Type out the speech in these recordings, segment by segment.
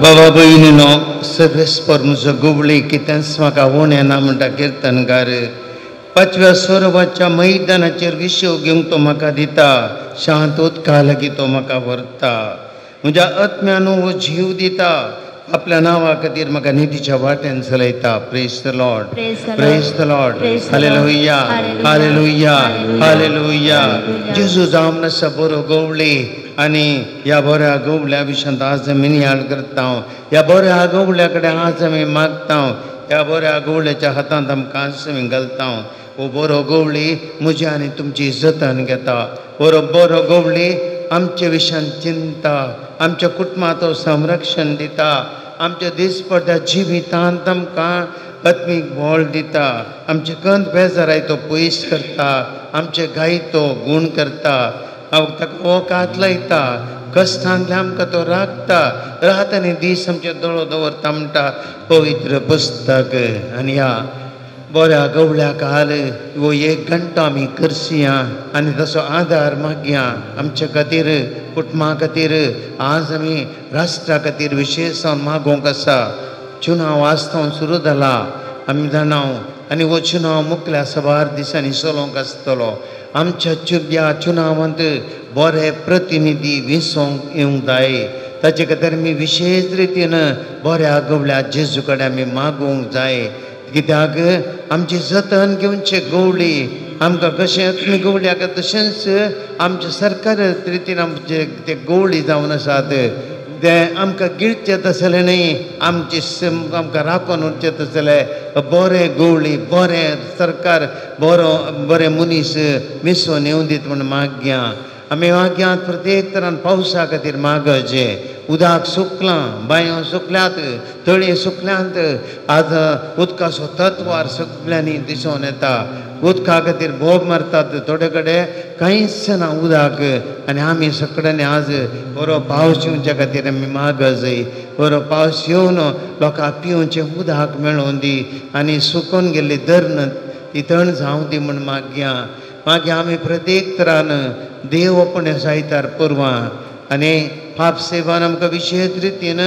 बाबा भयणीनो सर्वेस्पर म्हजो गवळी कितेंच म्हाका उणें ना म्हणटा किर्तनकार. पांचव्या सरोवराच्या मैदानाचेर विशेव घेवंक तो म्हाका दिता, शांत उदका लागीं तो म्हाका व्हरता. म्हज्या आत्म्यान हो जीव दिता, आपल्या नांवा खातीर म्हाका नितीच्या वाटेन चलयता. Praise the Lord, praise the Lord. Hallelujah, hallelujah, hallelujah. जेजू जावन आसा बरो गवळी आनी ह्या बऱ्या गवळ्या विशयांत आज आमी नियाळ करता. ह्या बऱ्या गवळ्या कडेन आज आमी मागता. ह्या बऱ्या गवळ्याच्या हातांत आमकां आज आमी घालता. हो बरो गवळी म्हजी आनी तुमची जतन घेता. बरो बरो गवळी आमचे विशयान चिंता, आमच्या कुटुंबाचो संरक्षण दिता, आमच्या दिसपट्ट्या जिवितांत आमकां आत्मीक बळ दिता, आमचे कंद बेजाराय तो पयस करता, आमचे गाय तो गूण करता, ताका वकात लायता, कश्टांतले आमकां तो राखता, रात आनी दीस आमचे दोळो दवरता म्हणटा पवित्र पुस्तक. आनी ह्या बऱ्या गवळ्याक हाल हो एक घंटो आमी करसया आनी तसो आदार मागया आमचे खातीर, कुटुंबा खातीर. आज आमी राष्ट्रा खातीर विशेश जावन मागोवंक आसा. चुनाव आज सावन सुरू जाला आमी जाणा आनी हो चुनाव मुखल्या साबार दिसांनी चलोवंक आसतलो. आमच्या ह्या चुनावांत बरे प्रतिनिधी विसोवंक येवंक जाय. ताचे खातीर आमी विशेश रितीन बऱ्या गवळ्या जेजू कडेन आमी मागोवंक जाय. कित्याक आमची जतन घेवचे गवळी आमकां कशें आत्मी गवळी आसा तशेंच आमचे सरकार रितीन आमचे ते गवळी जावन आसात ते आमकां गिळचें तसलें न्हय, आमचे आमकां राखून उरचें तसलें. बरें गवळी, बरें सरकार, बरो बरें मनीस मिसोवन येवं दीत म्हूण मागया. आमी मागया प्रत्येक तरान पावसा खातीर मागचें. उदक सुकलां, बांयो सुकल्यात, तळी सुकल्यांत. आज उदकाचो तत्वार सगळ्यांनी दिसून येता. उदका खातीर बोब मारतात, थोडे कडेन कांयच ना उदक. आनी आमी सगळ्यांनी आज बरो पावस येवच्या खातीर आमी मागजय. बरो पावस येवन लोकांक पिवचें उदक मेळोवन दी आनी सुकून गेल्ली धरण ती तण जावं दी म्हूण मागया. मागीर आमी प्रत्येक तरान देव आपणे जायतार पुरवां आनी पाप सेवान आमकां विशेश रितीन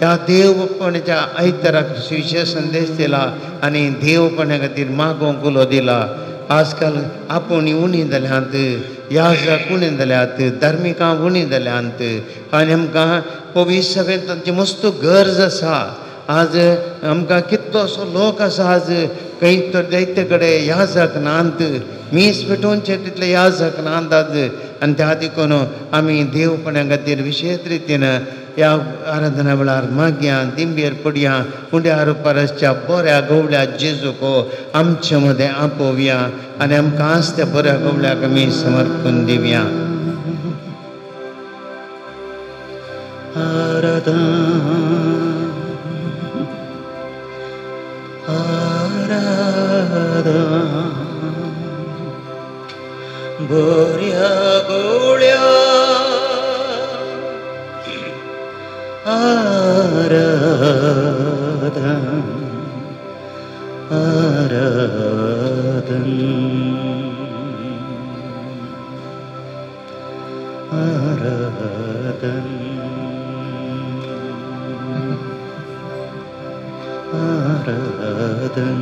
ह्या देवपणाच्या आयताराक विशेश संदेश दिला आनी देवपणा खातीर मागोवंक उलो दिला. आजकाल आपूण उणी जाल्यांत, याजक उणी जाल्यात, धार्मिकां उणी जाल्यांत आनी आमकां पवित्र सभेंत तांची मस्त गरज आसा. आज आमकां कितलोसो लोक आसा आज खंय तर जायते कडेन याजक नात, मीस पेटोवचे तितले याजक नात आज. आनी त्या देखून आमी देवपणा खातीर विशेश रितीन ह्या आराधना वेळार मागया, दिंबेर पडया, उंड्या परसच्या बऱ्या गवळ्या जेजूक आमचे मदें आपोवया आनी आमकां आज त्या बऱ्या गवळ्याक आमी समर्पण दिवया. बऱ्या गवळ्या आराधन आराधन आराधन आराधन.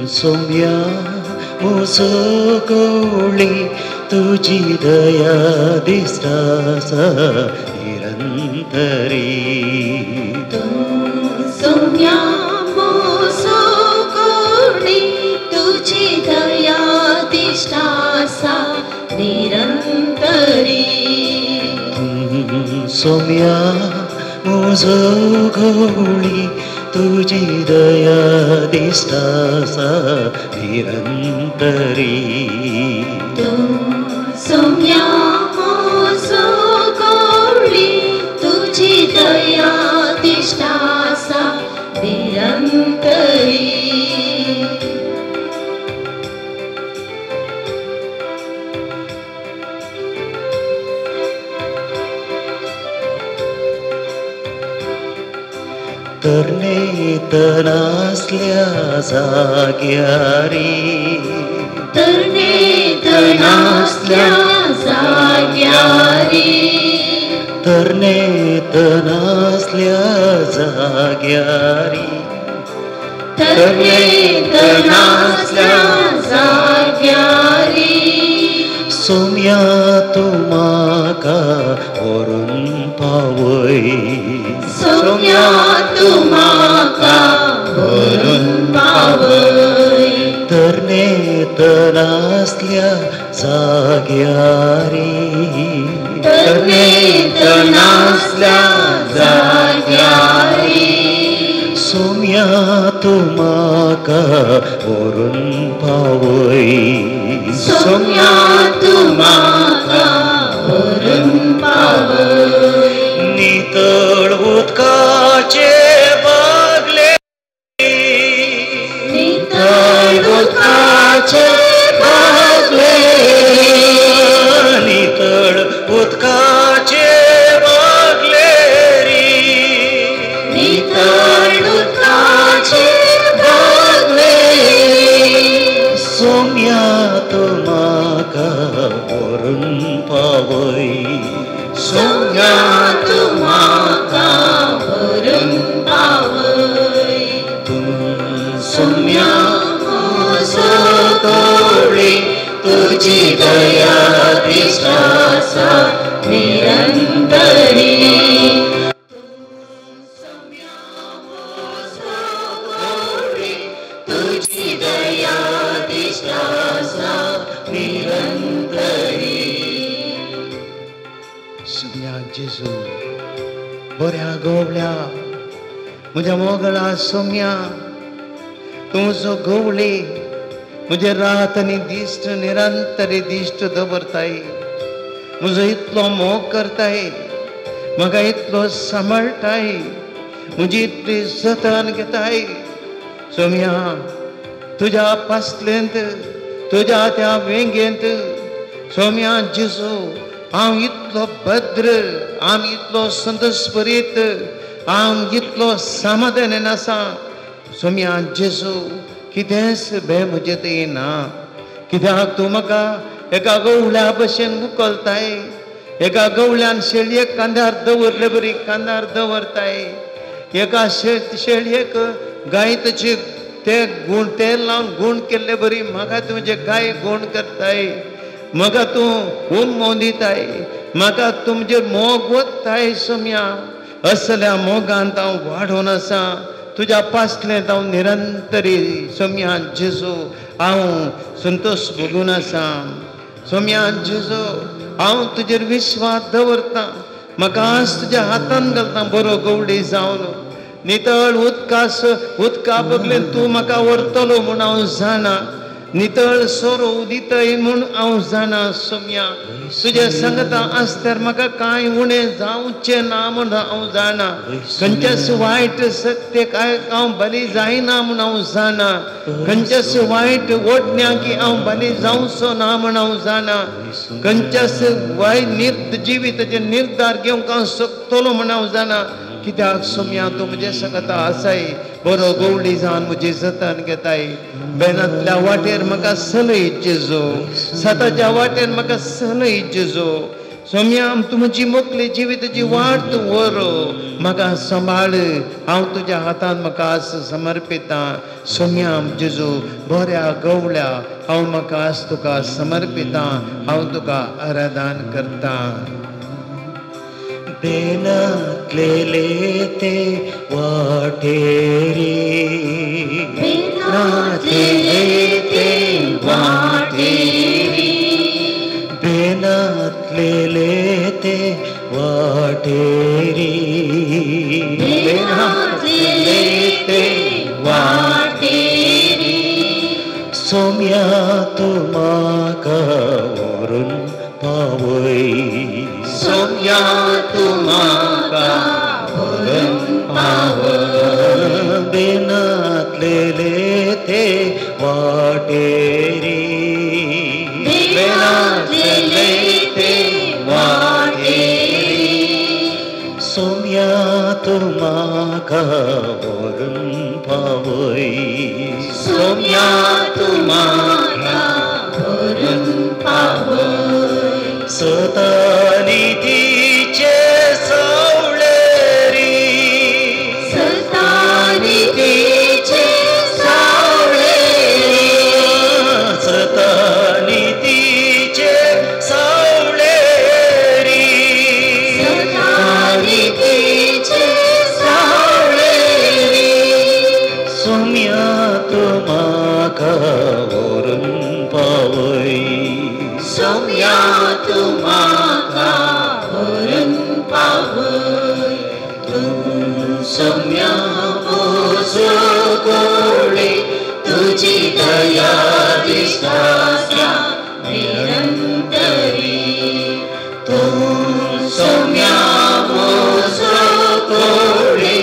सोम्या म्हजो गवळी तुजी दया दिसता निरंतरी. सोम्या म्हजो गवळी तुजी दया दिसता निरंतरी. सोम्या म्हजो गवळी तुजी दया दिसता निरंतरी. सोम्या म्हजो गवळी तुजी दया दिसता तरणेत नासल्या जाग्यारी तरणेत नासल्या जाग्यारी तरणेत नासल्या जाग्यारी तरणेत नासल्या जाग्यारी सोम्या तूं म्हाका व्हरून पावय सोम्या तूं म्हाका व्हरून पावय तरणेत नासल्या जाग्यारी तरणेत नासल्या जाग्यारी सोम्या तूं म्हाका व्हरून पावय सोम्या तूं म्हाका व्हरून पावय नितळ उदकाचे बागले नितळ उदकाचे बागले नितळ उदकाचे बागले री नितळ उदकाचे बागले सोम्या तूं म्हाका व्हरून पावय सोम्या तूं म्हाका व्हरून पावय तूं सोम्या म्हजो गवळी तुजी दया दिश्ट आसा निरंतरी सोम्या म्हजो गवळी तुजी दया दिश्ट आसा निरंतरी. सोम्या जेजू बऱ्या गवळ्या म्हज्या मोगळा सोम्या तूं म्हजो गवळी म्हजे रात आनी दिश्ट निरंतरी दिश्ट दवरताय म्हजो इतलो मोग करताय म्हाका इतलो सांबाळटाय म्हजी इतली जतन घेताय. सोम्या तुज्या पासलेंत तुज्या त्या वेंगेंत सोम्या जेजू हांव इतलो भद्र हांव इतलो संतोषभरीत हांव इतलो समाधानान आसा. सोम्या जेजू कितेंच भंय म्हजे थंय ना कित्याक तूं म्हाका एका गवळ्या भशेन उखलताय एका गवळ्यान शेळयेक कांद्यार दवरले बरी कांद्यार दवरताय एका शेळयेक गाय तशी ते गूण तेल लावन गूण केल्ले बरी म्हाका तुजे गाय गूण करताय म्हाका तूं उमो दिताय म्हाका तुमचेर मोग वताय. सोम्या असल्या मोगांत हांव वाडोवन आसा तुज्या पासलेंत हांव निरंतरी सोम्या जेजू हांव संतोश भोगून आसा. सोम्या जेजू हांव तुजेर विश्वास दवरतां म्हाका आज तुज्या हातान घालता बरो गवडी जावन नितळ उदका बगलेन तूं म्हाका व्हरतलो म्हूण हांव जाणा नितळ सोरो दितय म्हूण हांव जाणा. सोम्या तुज्या सांगता आसल्यार म्हाका कांय उणें जावचें ना म्हूण हांव जाणा खंयच्याच वायट सत्य काय हांव बली जायना म्हूण हांव जाणा खंयच्याच वायट ओडण्याक हांव बली जावचो ना म्हूण हांव जाणा खंयच्याच वायट जिविताचे निर्धार घेवंक हांव शकतलो म्हूण हांव जाणा कित्याक सोम्या तूं म्हजे सांगता आसाय बरो गवळी जावन म्हजी जतन घेताय बेनांतल्या वाटेर म्हाका सलय जेजू सताच्या वाटेर म्हाका सलय जेजू. सोम्या तूं म्हजी मोकली जिविताची वाट तूं व्हर म्हाका सांबाळ हांव तुज्या हातान म्हाका आज समर्पितां. सोम्या जेजू बऱ्या गवळ्या हांव म्हाका आज तुका समर्पितां हांव तुका आराधन करतां. बेनातलेले ते वाटेरी बेनातलेले ते वाटेरी बेनातलेले ते वाटेरी बेनातलेले ते वाटेरी सोम्या तूं म्हाका व्हरून पावय सोम्या तूं म्हाका व्हरून पावय बेनातलेले ते वाटेरी बेनातलेले ते वाटेरी सोम्या तूं म्हाका व्हरून पावय, सोम्या तूं म्हाका व्हरून पावय. सतानितीचे सावळेरी, सतानितीचे सावळेरी, सतानितीचे सावळेरी, सतानितीचे सावळेरी. सोम्या तूं म्हाका व्हरून पावय, सोम्या तूं म्हाका व्हरून पावय. तूं सोम्या म्हजो गोळे, तुजी दया दिश्ट आसा निरंतरी. तूं सोम्या म्हजो गोळे,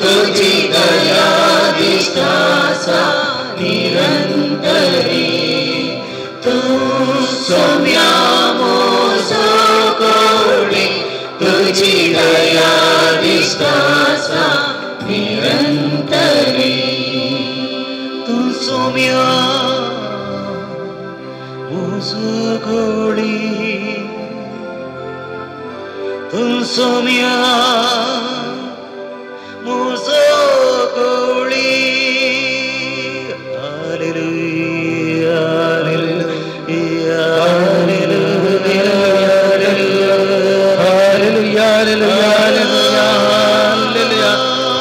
तुजी दया दिश्ट आसा निरंतरी. तूं सोम्या म्हजो गोळे, तुजी दया दिश्ट आसा निरंतरी. तूं सोम्या म्हजो गोळी, तूं सोम्या म्हजो गोळी. Hallelujah, hallelujah, hallelujah, hallelujah, hallelujah, hallelujah,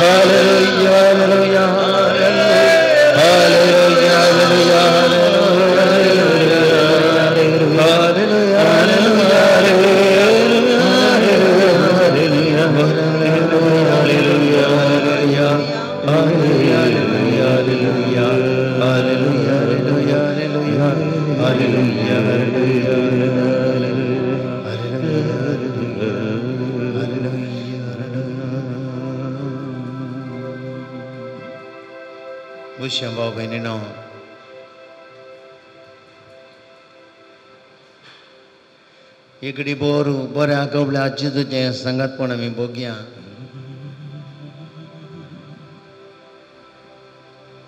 hallelujah, भूषण भाव भयणीनो, इकडी बोर बऱ्या गवल्या जेजूचें सांगातपण आमी भोगया.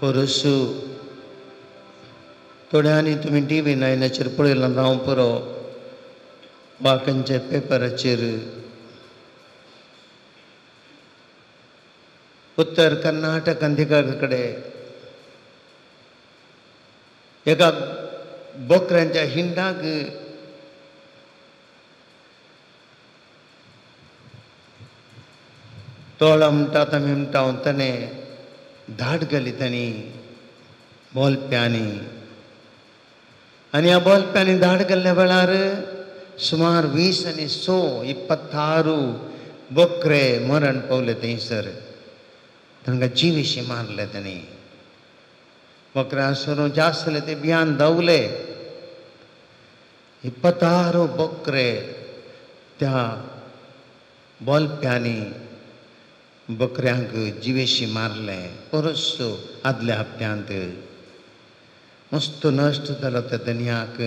परसू थोड्यांनी तुमी टी व्ही नायनाचेर पळयलां हांव पुरो वा खंयच्या पेपराचेर उत्तर कर्नाटक कडेन एका बोकऱ्यांच्या हिंडाक तोळा म्हणटा आमी म्हणटा ताणें धाड घाली तांणी बोलप्यांनी आनी ह्या बोलप्यांनी धाड घाल्ल्या वेळार सुमार 26 बोकरे मरण पावले थंयसर. तांकां जिविशी मारले तांणी. बोकऱ्यां सोरून जे आसले ते बियान धांवले. 26 बोकरे त्या बोलप्यांनी बकऱ्यांक जिवेशी मारले. परस आदल्या हप्त्यांत मस्त नश्ट जालो त्या दनयाक.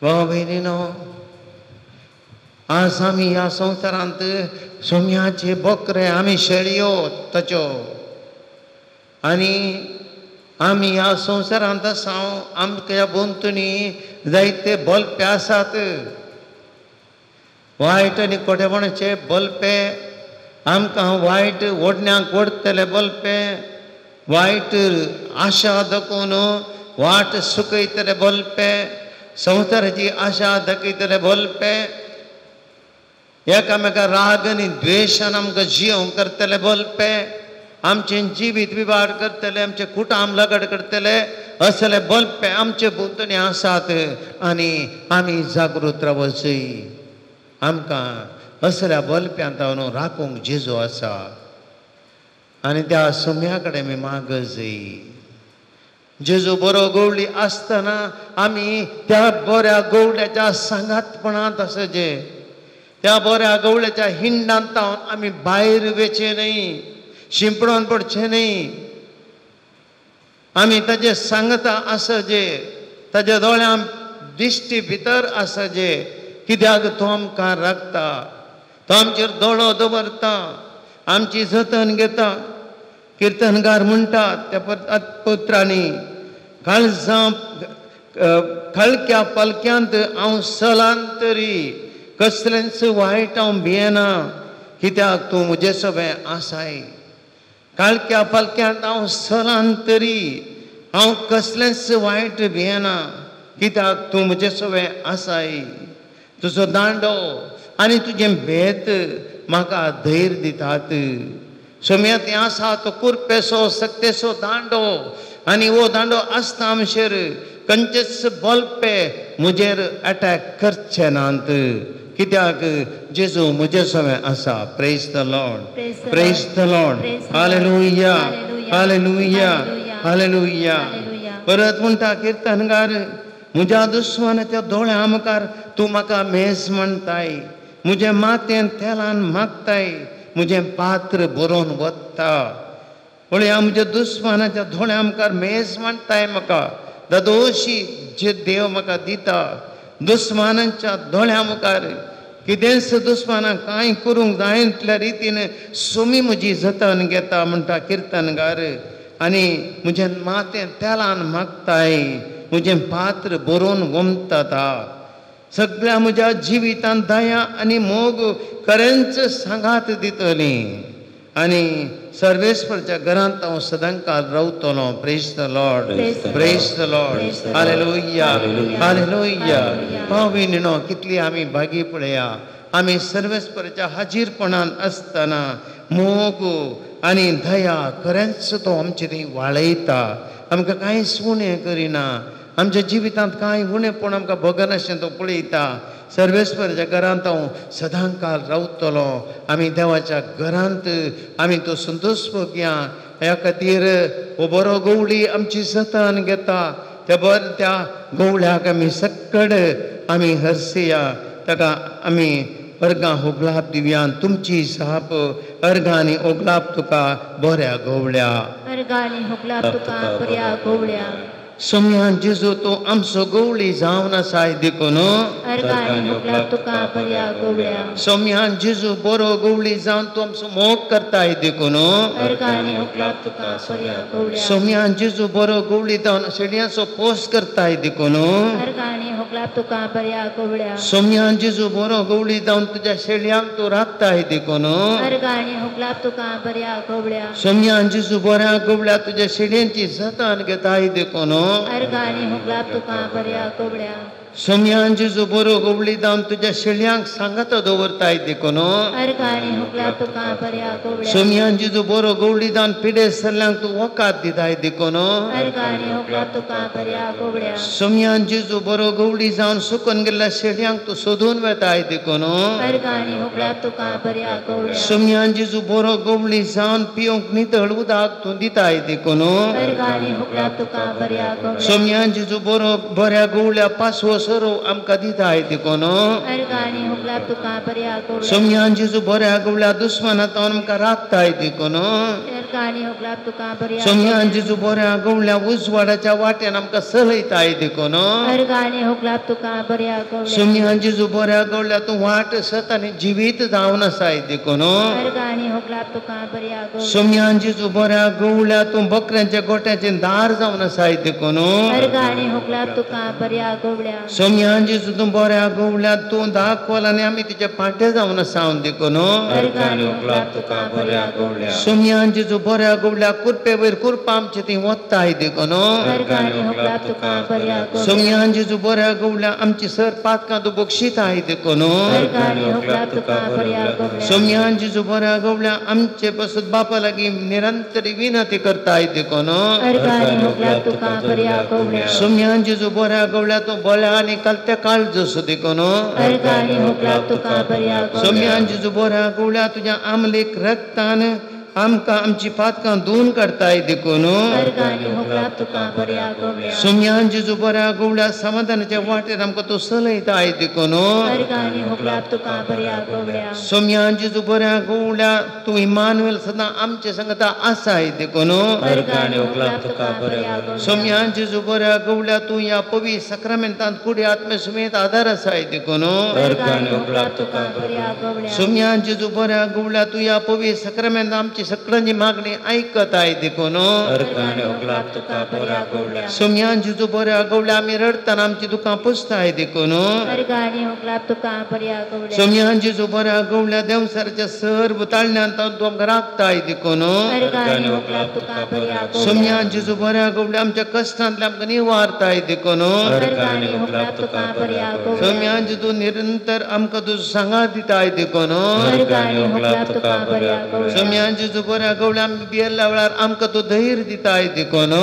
भाव भयणीनो, आज आमी ह्या संवसारांत सोम्याचे बोकरे आमी शेळयो ताच्यो आनी आमी ह्या संवसारांत आसा. आमच्या भोंवतणी जायते बोलपे आसात, वायट आनी खोटेपणाचे बोलपे आमकां वायट ओडण्यांक ओडटले बोलपे, वायट आशा दाखोवन वाट सुकयतले बोलपे, संवसाराची आशा दाखयतले बोलपे, एकामेका राग आनी द्वेशान आमकां जियोवंक करतले बोलपे, आमचें जिवीत विवाड करतले, आमचें कुटाम लगड करतले असले बोलपे आमचे भोंवतणी आसात. आनी आमी जागृत रावचय. आमकां असल्या बोलप्यांत राखूंक जेजू आसा आनी त्या सोम्या कडेन आमी मागजय. जेजू बरो गवळी आसतना आमी त्या बऱ्या गवळ्याच्या सांगातपणांत आसचे. त्या बऱ्या गवळ्याच्या हिंडांत आमी भायर वेचें न्हय, शिंपडोन पडचें न्हय. आमी ताजे सांगता आसचे, ताज्या दोळ्यां दिश्टी भितर आसचे. कित्याक तो आमकां राखता, तो आमचेर दोळो दवरता, आमची जतन घेता. किर्तनगार म्हणटा त्या पत्रांनी, काळजां खळक्या पलक्यांत हांव सलान तरी कसलेंच वायट हांव भियेना, कित्याक तूं म्हजे सगळें आसाय. काळक्या पलक्यांत हांव सलान तरी हांव कसलेंच वायट भियेना, कित्याक तूं म्हजे सगळें आसाय. तुजो दांडो आनी तुजें भेत म्हाका धैर्य दितात. सोम्या तें आसा तो कुरपेसो सक्तेसो दांडो, आनी हो दांडो आसता आमचेर खंयचेच बल्पे म्हजेर अटॅक करचे नात, कित्याक जेजू म्हजे सवें आसा. Praise the Lord, praise the Lord. Hallelujah, hallelujah, hallelujah. परत म्हणटा किर्तनगार, म्हज्या दुस्मानाच्या दोळ्या मुखार तूं म्हाका मेज म्हणटाय, म्हजें माथें तेलान मागताय, म्हजें पात्र बरोवन वता. पळया म्हज्या दुस्मानाच्या दोळ्या मुखार मेज म्हणटाय म्हाका, दादोशी जे देव म्हाका दिता. दुस्मानाच्या दोळ्या मुखार कितेंच दुस्मानाक कांय करूंक जाय इतल्या रितीन सोमी म्हजी जतन घेता म्हणटा किर्तनगार. आनी म्हजें माथें तेलान मागताय, म्हजें पात्र बरोवन गोमता. सगळ्या म्हज्या जिवितांत दया आनी मोग खरेंच सांगात दितली, आनी सर्वेस्परच्या घरांत हांव सदांकाळ रावतलो. Praise the Lord, praise the Lord. Hallelujah, hallelujah. पावी न्हिणो कितली आमी भागी पळया. आमी सर्वेस्परच्या हाजीरपणान आसतना मोग आनी दया खरेंच तो आमचे थंय वाळयता. आमकां कांयच उणें करिना, आमच्या जिवितांत कांय उणेपण आमकां भोगनाशें तो पळयता. सर्वेस्परच्या घरांत हांव सदांकाळ रावतलो. आमी देवाच्या घरांत आमी तो संतोश भोगया. ह्या खातीर हो बरो गवळी आमची जतन घेता. त्या बर त्या गवळ्याक आमी सक्कड आमी हरसया, ताका आमी अर्गां होगलाप दिवया. तुमची साप अर्गां आनी ओगलाप तुका बऱ्या गवळ्या, अर्गां आनी होगलाप तुका बऱ्या गवळ्या. सोम्या जेजू तूं आमचो गवळी जावन आसाय देखून, सोम्या जेजू बरो गवळी जावन तूं आमचो मोग करताय देखून, सोम्या जेजू बरो गवळी जावन शेड्यांचो पोस करताय देखून, सोम्या जेजू बरो गवळी जावन तुज्या शेळयांक तूं राखताय देखून, सोम्या जेजू बऱ्या गवळ्या तुज्या शेळयांची जतन घेताय देखून, सोम्या जेजू बरो गवळी जावन तुज्या शेळयांक सांगात दवरताय देखून, सोम्या जेजू बरो गवळी जावन पिडे सरल्यांक तूं वकात दिताय देखून, सोम्या जेजू बरो गवळी जावन सुकून गेल्ल्या शेळयांक तूं सोदून वेताय देखून, सोम्या जेजू बरो गवळी जावन पिवंक नितळ उदक तूं दिताय देखून, सोम्या जेजू बरो बऱ्या गवळ्या पासवो सरो आमकां दिताय देखून, सोम्या जेजू बऱ्या गवळ्या दुस्मनांत आमकां राखताय देखून, सोम्या जेजू बऱ्या गवळ्या उजवाडाच्या वाटेन आमकां चलयताय देखून, सोम्या जेजू बऱ्या गवळ्या तूं वाट सत आनी जिवीत जावन आसाय देखून, सोम्या जेजू बऱ्या गवळ्या तूं बकऱ्यांच्या गोट्याचें दार जावन आसाय देखून, सोम्या जेजू तूं बऱ्या गवळ्या तूं दाखवल आनी आमी तुजे पाटे जावन आसा देखून, सोम्या जेजू बऱ्या गवळ्या कुरपे वयर कुरपा आमचे थंय वताय देखून, सोम्या जेजू बऱ्या गवळ्या आमची सर पातकां तूं बक्षिताय देखून, सोम्या जेजू बऱ्या गवळ्या आमचे पासून बापा लागीं निरंतर विनंती करताय देखून, सोम्या जेजू बऱ्या गवळ्या तूं बळ्या आनी कलत्या काळजसो देखून, सोम्या जेजू बऱ्या गवळ्या तुज्या आमलेक रक्तान आमकां आमची पातकां धुवन काडताय देखून सोम्यान जेजू बऱ्या गवळ्या समाधानाच्या वाटेर आमकां तो चलयताय देखून सोम्यान जेजू बऱ्या गवळ्या तूं इमानुएल सदां आमचे संगता आसाय देखून सोम्यान जेजू बऱ्या गवळ्या तूं ह्या पवित्र साक्रामेंतांत कुडी आत्मे सुमेत आदार आसाय देखून सोम्यान जेजू बऱ्या गवळ्या तूं ह्या पवित्र साक्रामेंतांत आमची सगळ्यांची मागणी आयकताय देखून सोम्यान जेजू बऱ्या गवळ्या आमी रडताना आमची दुकां पुसताय देखून सोम्यान जेजू बऱ्या गवळ्या देंवसाराच्या सर्व ताळण्यांत तूं आमकां राखताय देखून सोम्यान जेजू बऱ्या गवळ्या आमच्या कश्टांतल्या आमकां निवारताय देखून सोम्यान जेजू निरंतर आमकां तुजो सांगात दिताय देखून सोम्यान जेजू बऱ्या गवळ्या आमी भियेल्ल्या वेळार आमकां तूं धैर्य दिताय देखून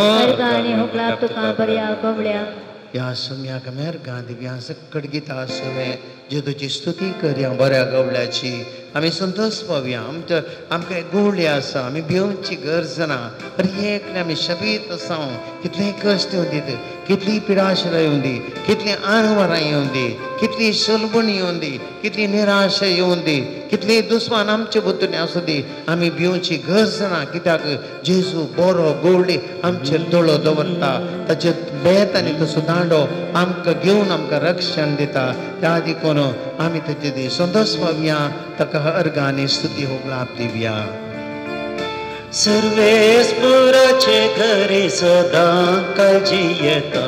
ह्या सोम्याक मेरगां दिव्या सकट गितां आसुवें जेजूची स्तुती करया बऱ्या गवळ्याची आमी संतोश पावया. आमच्या आमकां गवळी आसा, आमी भिवची गरज ना. हर एकले आमी शबीत आसा. कितलेय कश्ट येवं दीत, कितली पिडाशरा येवं दी, कितली आरवारां येवं दी, कितली सलबणी येवं दी, कितली निराशा येवं दी, कितली दुस्मान आमचे भोंवतणी आसूं दी, आमी भिवची गरज ना. कित्याक जेजू बरो गवळी आमचेर दोळो दवरता, ताचे बेत आनी तसो दांडो आमकां घेवन आमकां रक्षण दिता. त्या देखून आमी ताचे संतोश पावया, ताका अर्गांनी स्तुती होगलाप दिवया. सर्वेस्पुराचे घरी सदां काळजी येता,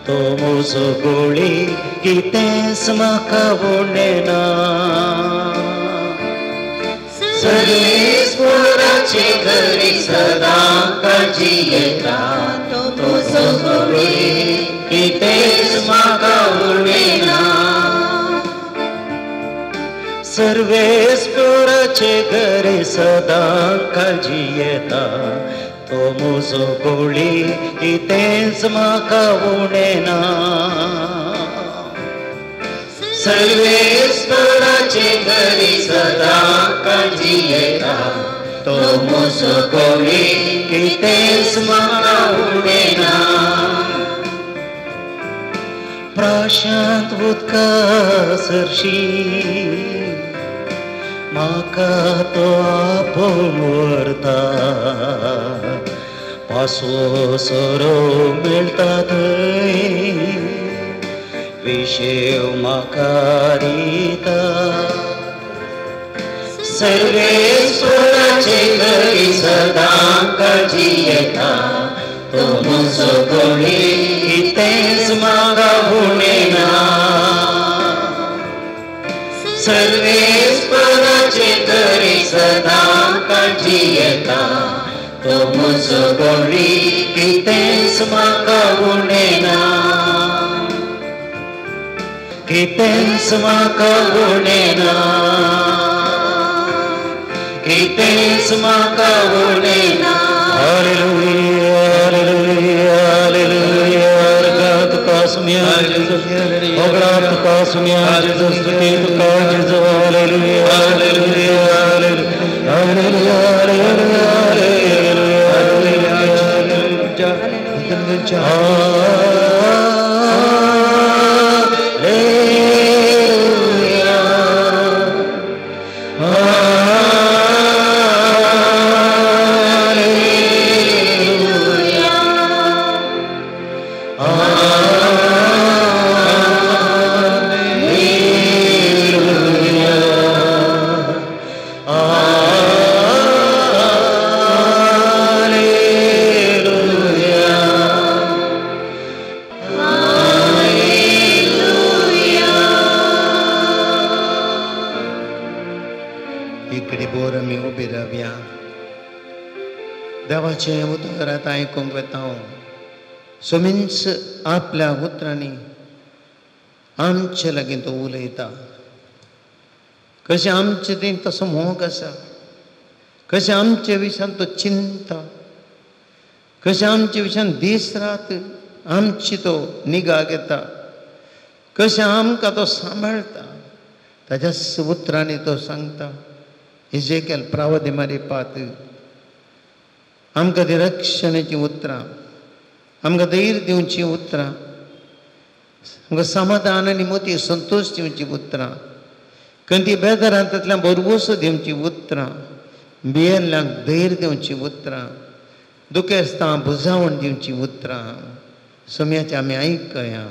तो म्हजो गोळी कितेंच म्हाका उणें ना. सर्वेस्पुराचे घरी सदां काळजी येता, तो म्हजो गोळी कितेंच म्हाका उणें ना. सर्वेस्पुराचे घरी सदां काळजी येता, तो म्हजो गोळी कितेंच म्हाका उणें ना. सर्वेस्पुराचे घरी सदां काळजी येता, तो म्हजो गोळी कितेंच म्हाका उणें ना. प्रशांत उदका सरशी म्हाका तो आपोवन व्हरता, पासवो सोरो मेळटा थंय विशेव म्हाका दिता. सर्वेस्पुराचे घरी सदां काळजी येता, तो म्हजो गोळी कितेंच म्हाका उणें ना. सर्वेस्पुराचे घरी सदां काळजी येता, तो म्हजो गोळी कितेंच म्हाका उणें ना. कितेंच म्हाका उणें ना, कितेंच म्हाका उणें ना. Hallelujah hallelujah hallelujah. अर्घा तुका सुम्या जेजू, होगळा तुका सुम्या जेजू, स्तुती तुका जेजू. Hallelujah hallelujah hallelujah hallelujah hallelujah hallelujah. देवाचें उतर आतां आयकूंक वता. सोमींच आपल्या उतरांनी आमचे लागीं तो उलयता. कशें आमचें तें तसो मोग आसा, कशें आमचे विशयान तो चिंता, कशें आमचे विशयान दीस रात आमची तो निगा घेता, कशें आमकां तो सांबाळटा. ताज्याच उतरांनी तो सांगता, इजेकेल प्रावदे मारिपात आमकां ती रक्षणेचीं उतरां, आमकां धैर्य दिवचीं उतरां, आमकां समाधान आनी मोती संतोश दिवचीं उतरां, खंय बेजारांतल्यान भरवंसो दिवचीं उतरां, भियेल्ल्यांक धैर्य दिवचीं उतरां, दुखेस्तां बुजावण दिवचीं उतरां सोम्याचें आमी आयकया.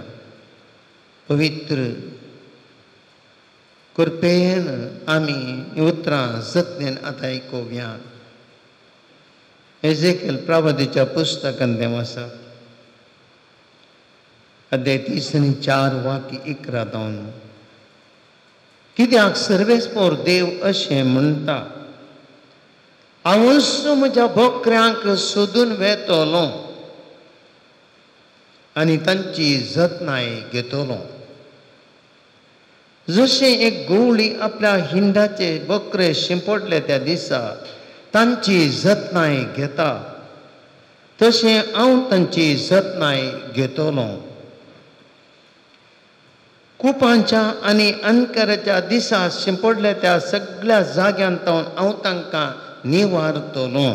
पवित्र कृपेन आमी उतरां जतनेन आतां आयकुया. एजेकेल प्रवादीच्या पुस्तकान तें आसा, अध्याय 30 आनी 4 वाक्य 11 जावन. कित्याक सर्वेस्पोर देव अशें म्हणटा, हांवूच म्हज्या बोकऱ्यांक सोदून वेतलो आनी तांची जतनाय घेतलो. जशें एक गवळी आपल्या हिंडाचे बकरे शिंपडले त्या दिसा तांची जतनाय घेता, तशें हांव तांची जतनाय घेतलो. कुपांच्या आनी अंधकाराच्या दिसा शिंपडले त्या सगळ्या जाग्यांत हांव तांकां निवारतलो.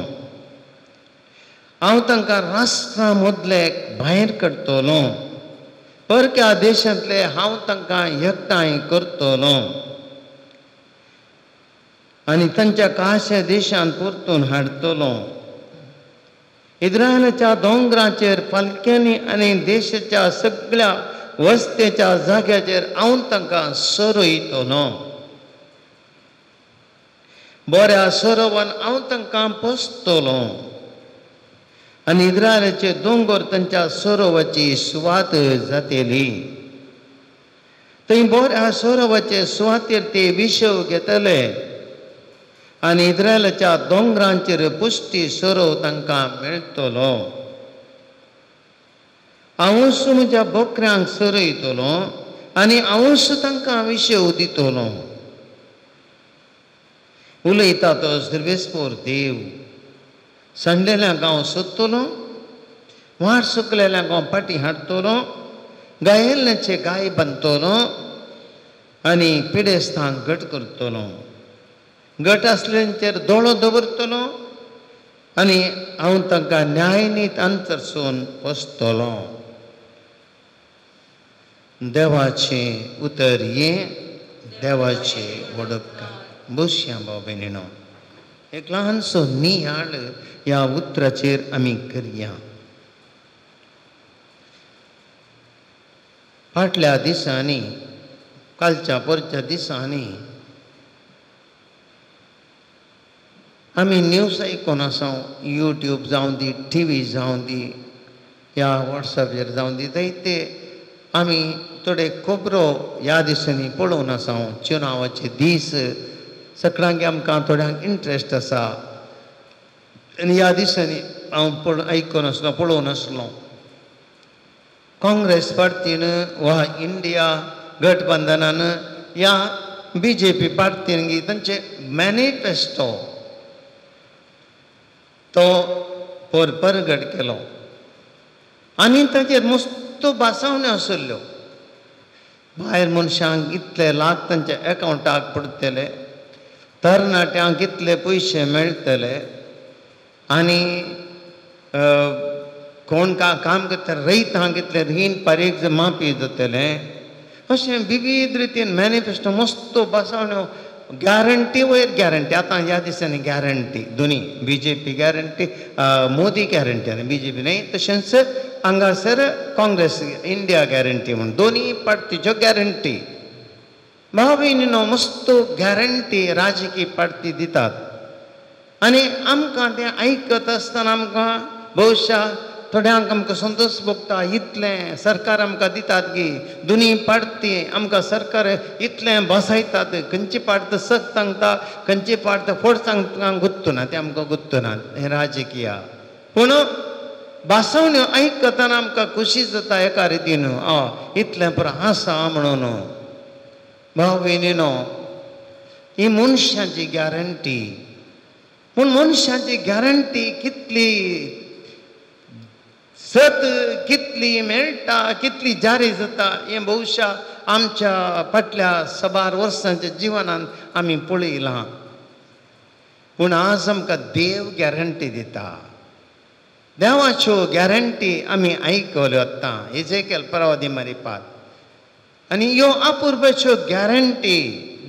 हांव तांकां राष्ट्रां मदले भायर काडटलो, परक्या देशांतले हांव तांकां एकठांय करतलो आनी तांच्या काश्या देशांत परतून हाडटलो. इस्रायलाच्या दोंगराचेर पालक्यांनी आनी देशाच्या सगळ्या वस्तेच्या जाग्याचेर हांव तांकां सरयतलो. बऱ्या सरोवान हांव तांकां पोसतलो आनी इस्रायलाचे दोंगर तांच्या सरोवाची सुवात जातली. थंय बऱ्या सरोवाचे सुवातेर ते विशव घेतले आनी इस्रायलाच्या दोंगरांचेर पुश्टी सरोव तांकां मेळटलो. हांवूच म्हज्या बोकऱ्यांक सरयतलो आनी हांवूच तांकां विशव दितलो. उलयता तो सर्वेस्पोर देव. सांडलेल्यांक हांव सोदतलो, वाट सुकलेल्यांक हांव पाटी हाडटलो, गायेल्ल्याचे गाय बांदतलो आनी पिडेस्तांक घट करतलो. घट आसल्यांचेर दोळो दवरतलो आनी हांव तांकां न्यायनीत अंतरसून पोसतलो. देवाचें उतर हें, देवाचें वडपकार. बसया भाव भयणीनो, एक ल्हानसो नियाळ ह्या उतराचेर आमी करया. फाटल्या दिसांनी, कालच्या परच्या दिसांनी आमी न्यूज आयकून आसा, यूट्यूब जावं दी, टी व्ही जावं दी, ह्या वॉट्सॅपाचेर जावं दी, जायते आमी थोडे खबरो ह्या दिसांनी पळोवन आसा. चुनावाचे दीस सगळ्यांक आमकां थोड्यांक इंट्रस्ट आसा आनी ह्या दिसांनी हांव आयकून आसलो, पळोवन आसलो, काँग्रेस पार्टीन वा इंडिया गठबंधनान या बी जे पी पार्टीन तांचे मॅनिफेस्टो तो परगट केलो आनी ताचेर मस्त भासावण्यो आसल्ल्यो. भायर मनशांक इतले लाख तांच्या एकावंटाक पडटले, तरणाट्यांक इतले पयशे मेळटले आनी कोण काम करता रयतांक इतले रीण पारीक माफी जातलें, अशें विविध रितीन मॅनिफेस्टो मस्त भासावण्यो, गॅरंटी वयर गॅरंटी. आतां ह्या दिसांनी गॅरंटी दोनी, B J P guarantee, Modi guarantee आनी बी जे पी न्हय, तशेंच हांगासर काँग्रेस इंडिया गॅरंटी म्हूण दोनी पार्टीच्यो गॅरंटी. भाव भयणीनो, मस्त गॅरंटी राजकीय पार्टी दितात आनी आमकां तें आयकत आसतना आमकां भोवशा थोड्यांक आमकां संतोश भोगता, इतलें सरकार आमकां दितात गी, दोनी पार्टी आमकां सरकार इतलें बसयतात, खंयची पार्टी सत सांगता, खंयची पार्टी फट सांगता गुत्तुना, तें आमकां गुत्तुना हें राजकीय. पूण भासावण्यो आयकतना आमकां खोशी जाता एका रितीन, इतलें पुरो आसा म्हणून. भाव भयणीनो, ही मनशाची गॅरंटी, पूण मनशाची गॅरंटी कितली सत, कितली मेळटा, कितली जारी जाता हें भोवशा आमच्या फाटल्या साबार वर्सांच्या जिवनांत आमी पळयलां. पूण आज आमकां देव गॅरंटी दिता. देवाच्यो गॅरंटी आमी आयकल्यो आतां इजेकेल प्रवादी मारिपात. आनी ह्यो अपुरबायेच्यो गॅरंटी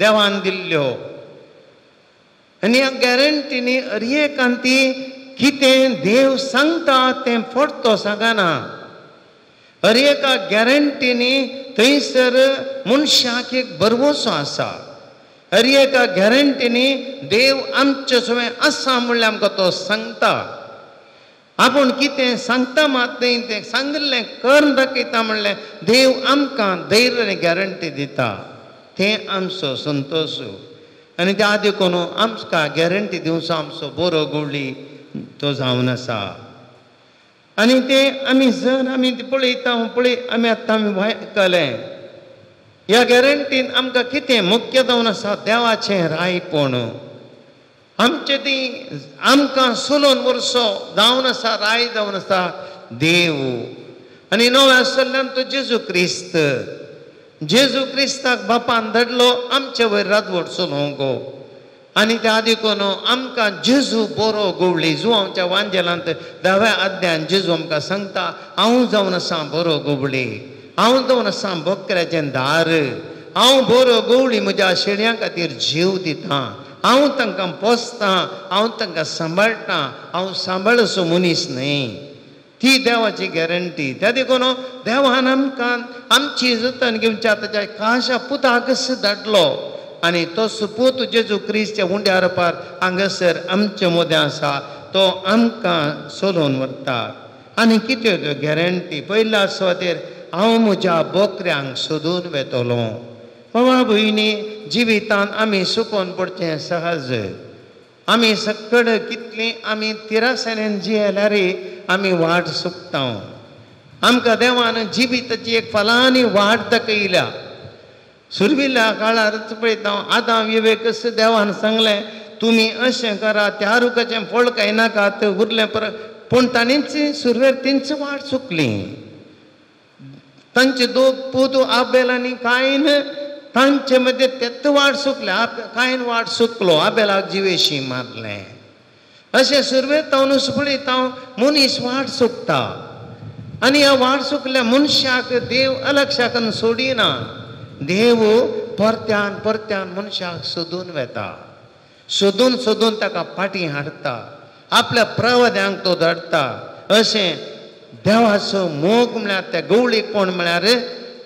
देवान दिल्ल्यो. आनी ह्या गॅरंटीनी अरयेकांती कितें देव सांगता तें फटतो सांगना. हर एका गॅरंटीनी थंयसर मनशाक एक भरवंसो आसा. हर एका गॅरंटीनी देव आमचे सगळें आसा म्हणल्यार आमकां तो सांगता. आपूण कितें सांगता मात न्ही, तें सांगिल्लें करून दाखयता म्हणलें देव आमकां धैर्य आनी गॅरंटी दिता. तें आमचो संतोश. आनी त्या देखून आमकां गॅरंटी दिवचो आमचो बरो गोवळी तो जावन आसा. आनी तें आमी जर आमी पळयता पळय आमी आतां आमी आयकलें ह्या गॅरंटीन आमकां कितें मुख्य जावन आसा देवाचें रायपण. आमचें ती आमकां सोलोन वर्सो जावन आसा राय जावन आसा देव. आनी नव्या आसल्यान तो जेजू क्रिस्त. जेजू क्रिस्ताक बापान धाडलो आमचे वयर रातवट चलोवंक. आनी त्या देखून आमकां जेजू बरो गोवळी. जुवांच्या वांजेलांत धाव्या अध्यान जेजू आमकां सांगता हांव जावन आसा बरो गोवळी, हांव जावन आसा बकऱ्याचें दार, हांव बरो गोवळी म्हज्या शेळयां खातीर जीव दिता, हांव तांकां पोसतां, हांव तांकां सांबाळटां, हांव सांबाळसो मनीस न्हय. ती देवाची गॅरंटी. त्या देखून देवान आमकां आमची जतन घेवच्या ताच्या खाशा पुताकच धाडलो. आनी तो सुपूत जेजू क्रिस्त्या उंड्यार पार हांगासर आमचे मदें आसा, तो आमकां सोदून व्हरता. आनी कितें त्यो गॅरंटी? पयल्या सुवातेर हांव म्हज्या बकऱ्यांक सोदून वेतलो. बाबा भयणी, जिवितान आमी सुकोन पडचें सहज. आमी सकड कितली आमी तिरासनेन जियेल्यार आमी वाट सुकता. आमकां देवान जिविताची एक फलानी वाट दाखयल्या. सुरविल्ल्या काळार पळयता आदाम विवेकस देवान सांगलें तुमी अशें करा, त्या रुखाचें फळ खायनाकात उरलें पर. पूण ताणीच सुरवेर तेंची वाट चुकली. तांचे दोग पूत आबेल आनी कायन तांचे मदें तेच वाट चुकले. कायन वाट चुकलो, आबेलाक जिवेशी मारलें. अशें सुरवेक तावनूच पळयता मनीस वाट चुकता. आनी ह्या वाट चुकल्या मनशाक देव अलक्षाकन सोडिना. देव परत्यान परत्यान मनशाक सोदून वेता, सोदून सोदून ताका फाटीं हाडटा, आपल्या प्रवाद्यांक तो धाडटा. अशें देवाचो मोग म्हळ्यार त्या गवळीपण म्हळ्यार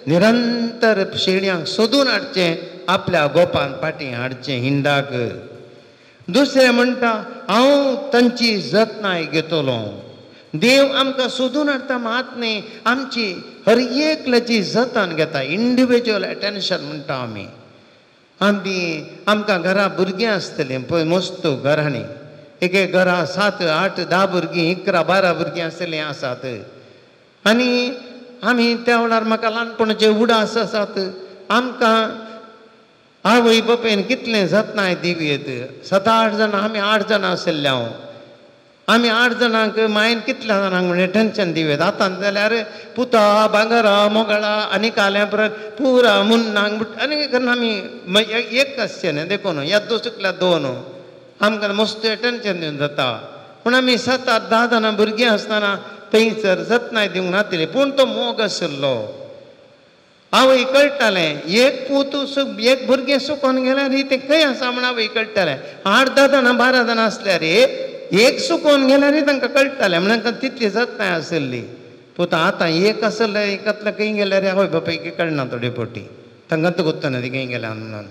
निरंतर शेळयांक सोदून हाडचें, आपल्या गोपान फाटीं हाडचें हिंडाक. दुसरें म्हणटा हांव तांची जतनाय घेतलो. देव आमकां सोदून हाडटा मात न्ही, आमची हर एकल्याची जतन घेता. इंडिविज्युअल एटेन्शन म्हणटा आमी. आमी आमकां घरा भुरगीं आसतलीं पळय मस्त घरांनी, एक एक घरा 7, 8, 10 भुरगीं, 11, 12 भुरगीं आसतलीं आसात. आनी आमी त्या वेळार म्हाका ल्हानपणाचे उडास आसात. आमकां आवय बापायन कितलें जतनाय दिवयेत. 7, 8 जाणां, आमी 8 जाणां आशिल्ले. हांव आमी 8 जाणांक मायन कितल्या जाणांक म्हणजे टेन्शन दिवयेत. आतां जाल्यार पुता भांगरा मोगळा आनी काल्या परत पुरा मुन्नांक आनी करून आमी एक आसचें न्ही देखून ह्या चुकल्या 2 आमकां मस्त टेन्शन दिवन जाता. पूण आमी 7, 8, 10 जाणां भुरगीं आसतना थंयसर जतनाय दिवंक नातिल्ली. पूण तो मोग आशिल्लो. आवय कळटालें एक पूत एक भुरगें सुकोन गेल्यार तें खंय आसा म्हण आवय कळटालें. 8, 10 जाणां 12 जाणां आसल्यार एक सुकोन गेल्यार तांकां कळटालें म्हण तांकां तितली जतनाय आशिल्ली. पूत आतां एक आसलें एकांतलें खंय गेल्यार आवय बापायक कळना थोडे फावटी, तांकां तो गोत्तना ती खंय गेल्या म्हणून.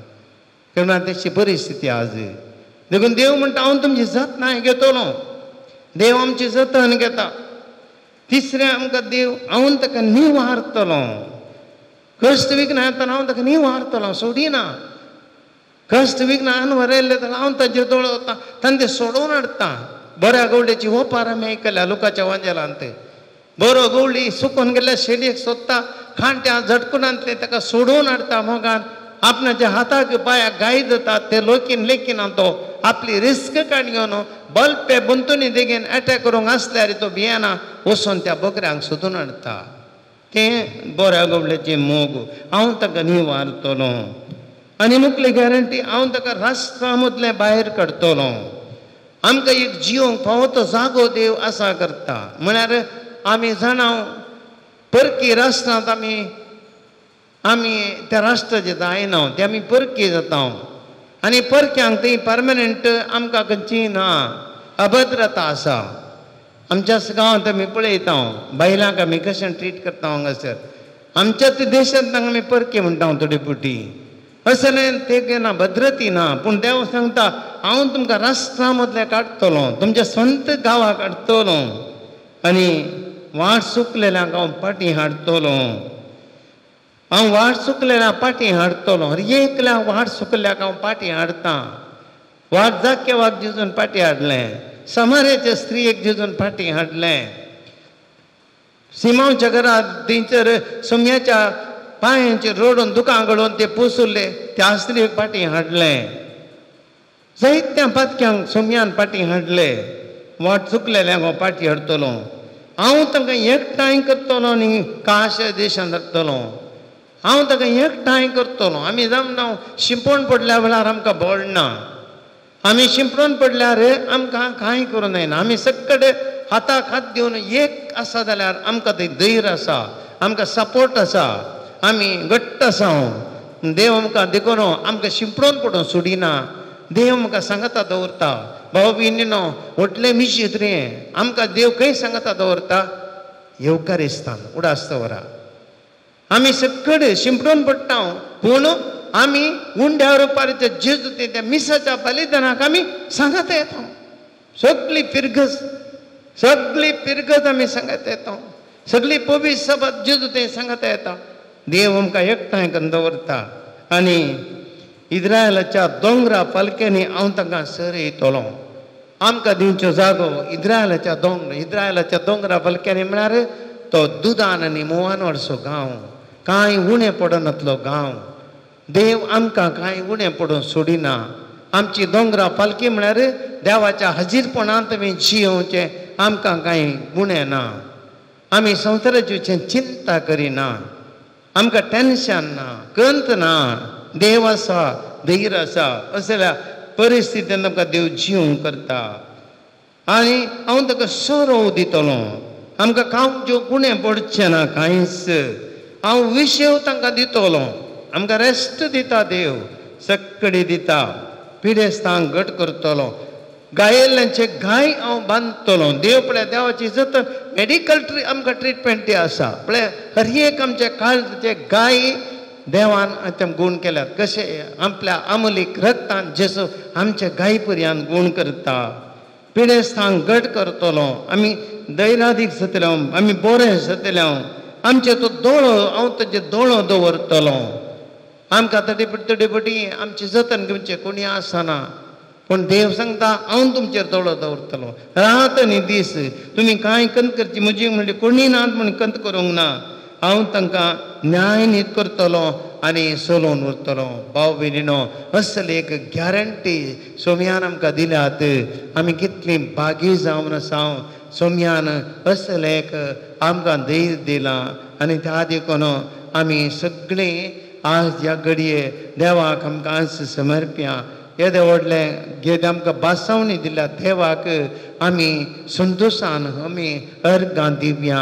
कारण तशी परिस्थिती आज. देखून देव म्हणटा हांव तुमची जतनाय घेतलो. देव आमची जतन घेता. तिसरें आमकां देव हांव ताका निवारतलो. कश्ट विघ्न हांव ताका निवारतलो, सोडिना. कश्ट विघ्न वरयल्लें जाल्यार हांव तांचेर दोळो वता, तांचे सोडोवन हाडटा. बऱ्या गवळ्याची ओपार आमी आयकल्या लोकांच्या वांजेलांत. बरो गवळी सुकून गेल्यार शेळयेक सोदता, खांट्या झटकुणांतलें ताका सोडोवन हाडटा मोगान. आपणाच्या हाताक पांयाक गाय जाता ते लोकीन लेखिना तो आपली रिस्क काड घेवन बल्पे बंतुनी देगेन एटॅक करूंक आसल्यार तो भियेना, वचून त्या बकऱ्यांक सोदून हाडटा. तें बऱ्या गवळ्याचें मोग. हांव ताका निवारतलो. आनी मुखली गॅरंटी हांव ताका राष्ट्रा मदलें भायर काडटलो. आमकां एक जिवंक फावो तो जागो देव आसा करता. म्हळ्यार आमी जाणा परकी राष्ट्रांत आमी आमी त्या राष्ट्राचे जायना, ते आमी परकी जाता आनी परक्यांक थंय परमनंट आमकां खंयची ना अभद्रता आसा. आमच्याच गांवांत आमी पळयता बायलांक आमी कशें ट्रीट करता हांगासर. आमच्याच देशांत आमी परकी म्हणटा थोडे पुटी अशें न्हय, ते ना भद्रती ना. पूण देव सांगता हांव तुमकां राष्ट्रा मदल्या काडटलो, तुमच्या स्वंत गांवाक काडटलो आनी वाट चुकलेल्यांक हांव पाटी हाडटलो. हांव वाट चुकलेल्या पाटी हाडटलो. एकल्या वाट चुकल्याक हांव पाटी हाडटा. वाट जाक्यवाक जेजून पाटी हाडलें, समारेचे स्त्रियेक जेजून पाटी हाडलें, सिमांवच्या घरात थंयसर सोम्याच्या पांयांचेर रडून दुकां गळोवन ते पोसुल्ले त्या स्त्रियेक पाटी हाडलें. जायत्या पातक्यांक सोम्यान पाटी हाडले. वाट चुकलेल्यांक हांव पाटी हाडटलो. हांव तांकां एकठांय करतलो आनी काश देशांत हाडटलो. हांव ताका एकठांय करतलो. आमी जावन शिंपण पडल्या वेळार आमकां बळ ना, आमी शिंपडून पडल्यार आमकां कांय करूं जायना. आमी सगळे हाताक हात दिवन एक आसा जाल्यार आमकां थंय धैर्य आसा, आमकां सपोर्ट आसा, आमी घट्ट आसा. देव आमकां देखून आमकां शिंपडून पडून सोडिना. देव आमकां सांगता दवरता. भाव भयणीनो व्हडलें मिशीत रे आमकां देव खंय सांगता दवरता? येवकारिस्तान उडास दवरा. आमी सगळे शिंपडून पडटा पूण आमी उंड्या रुपाच्या जेजू त्या मिसाच्या बलिदानाक आमी सांगत येता. सगळी फिरगज, सगळी फिरगज आमी सांगत येता. सगळी पवित्र सभा जेजू ते सांगत येता. देव आमकां एकठांय करून दवरता आनी इस्रायलाच्या दोंगरा पालक्यांनी हांव तांकां सर येतलो. आमकां दिवचो जागो इस्रायलाच्या दोंगर, इस्रायलाच्या दोंगरा पालक्यांनी म्हळ्यार तो दुदान आनी मोवान वाडसो गांव, कांय उणें पडनातलो गांव. देव आमकां कांय उणें पडून सोडिना. आमची दोंगरा पालकी म्हळ्यार देवाच्या हाजीरपणांत आमी जियोवचें, आमकां कांय उणें ना. आमी संवसाराची चिंता करिना, आमकां टेन्शन ना, कंत ना. देव आसा, धैर्य आसा. असल्या परिस्थितीन आमकां देव जिवंक करता आनी हांव ताका सोरोव दितलो. आमकां खावंक उणें पडचें ना कांयच. हांव विशेव तांकां दितलो. आमकां रेस्ट दिता देव, सगळी दिता. पिडेस्तांक घट करतलो, गायेल्ल्यांचे गाय हांव बांदतलो. देव पळय देवाची जतन मेडिकल आमकां ट्रिटमेंट ती आसा. पळय हर एक आमच्या काळचे गाय देवान ते गूण केल्यात. कशें आपल्या आमलीक रक्तान जेजू आमच्या गाय पर्यान गूण करता. पिडेस्तांक घट करतलो. आमी दैरादीक जातले, आमी बरें जातले. आमचे तो दोळो हांव ताजे दोळो दवरतलो. आमकां तडे पटी आमचें जतन घेवचें कोणी आसना, पूण देव सांगता हांव तुमचेर दोळो दवरतलो. रात आनी दीस तुमी कांय कंत करची म्हजी म्हणली कोणी नात म्हूण कंत करूंक ना. हांव तांकां न्याय नीत करतलो आनी सोलोवन उरतलो. भाव भयणीनो असली एक गॅरंटी सोम्यान आमकां दिल्यात. आमी कितली भागी जावन आसा. सोम्यान असलें एक आमकां धैर्य दिलां आनी त्या देखून आमी सगळीं आज ह्या घडये देवाक आमकां आज समर्प्या. येदें व्हडलें घेद आमकां बासावणी दिल्या देवाक आमी संतोशान आमी अर्गां दिवया.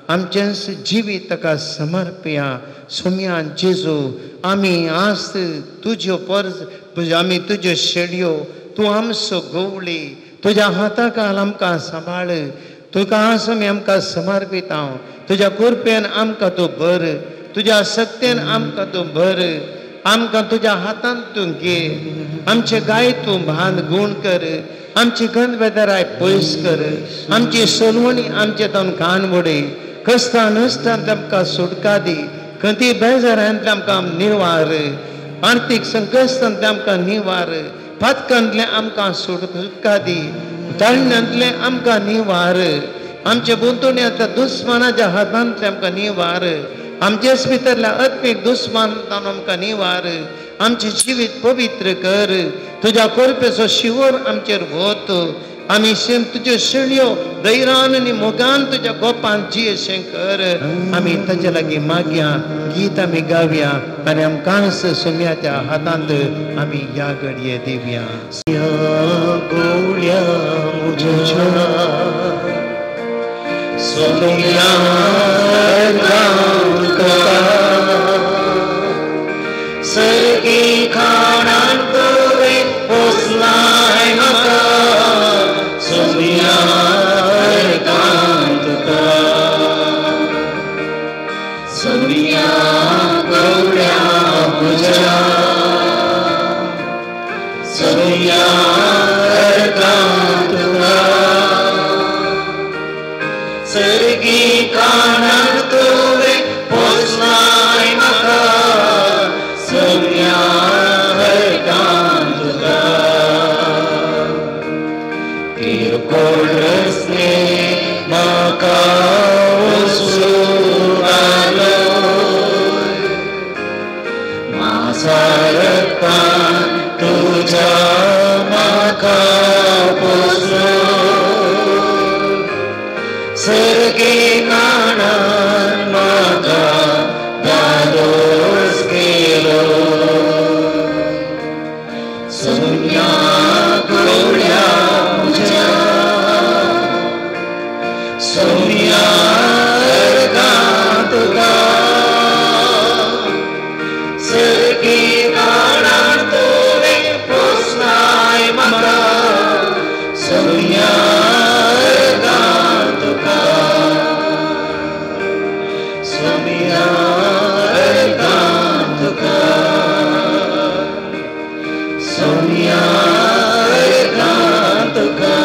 आमचेंच जिवीत ताका समर्पया. सोम्यान जेजू आमी आज तुज्यो पर्ज, आमी तुज्यो शेडयो, तूं आमचो गवळी, तुज्या हाता खाल आमकां सांबाळ. तुका आज आमी आमकां समर्पिता. तुज्या कृपेन आमकां तूं भर, तुज्या सत्तेन आमकां तूं भर. आमकां तुज्या हातांत तूं घे. आमचे गाय तूं भान गूण कर. आमची गंध बेदराय पयस कर. आमची सोलवणी आमचे तावन कान वडय. कश्टां नश्टांत आमकां सुटका दी. खंती बेजारांतले आमकां निवार, आर्थीक संकश्टांतले आमकां निवार, पातकांतले आमकां सुटका दी, ताळण्यांतले आमकां निवार, आमचे भोंवतणी दुस्मानाच्या हातांतले आमकां निवार, आमचेच भितरल्या आत्मीक दुस्मान आमकां निवार. आमचें जिवीत पवित्र कर. तुज्या कृपेचो शिवर आमचेर वत. आमी शेम तुज्यो शेळयो दैरान आनी मोगान तुज्या गोपान जियेशें कर. आमी ताजे लागीं मागया, गीत आमी गावया आनी आमकांच सोम्याच्या हातांत आमी ह्या घडये दिवया. गोवळ्या म्हज्या सोम्या सर्गी खाणान तुवें पोसलाय म्हाका सोम्या तुका सोम्या गवळ्या म्हज्या सोम्या तुका सर्गी खाणान तुवें पोसलाय म्हाका सोम्या तुका किरकोळ रस्ते म्हाका वचूं मासारतान तुज्या म्हाका पोसलो सर्गे काणान म्हाका दादोस केलो सोम्या गवळ्या म्हज्या सोम्या तुका सर्गी काणान तुवें पोसलाय म्हाका सोम्या तुका सोम्या तुका सोम्या तुका.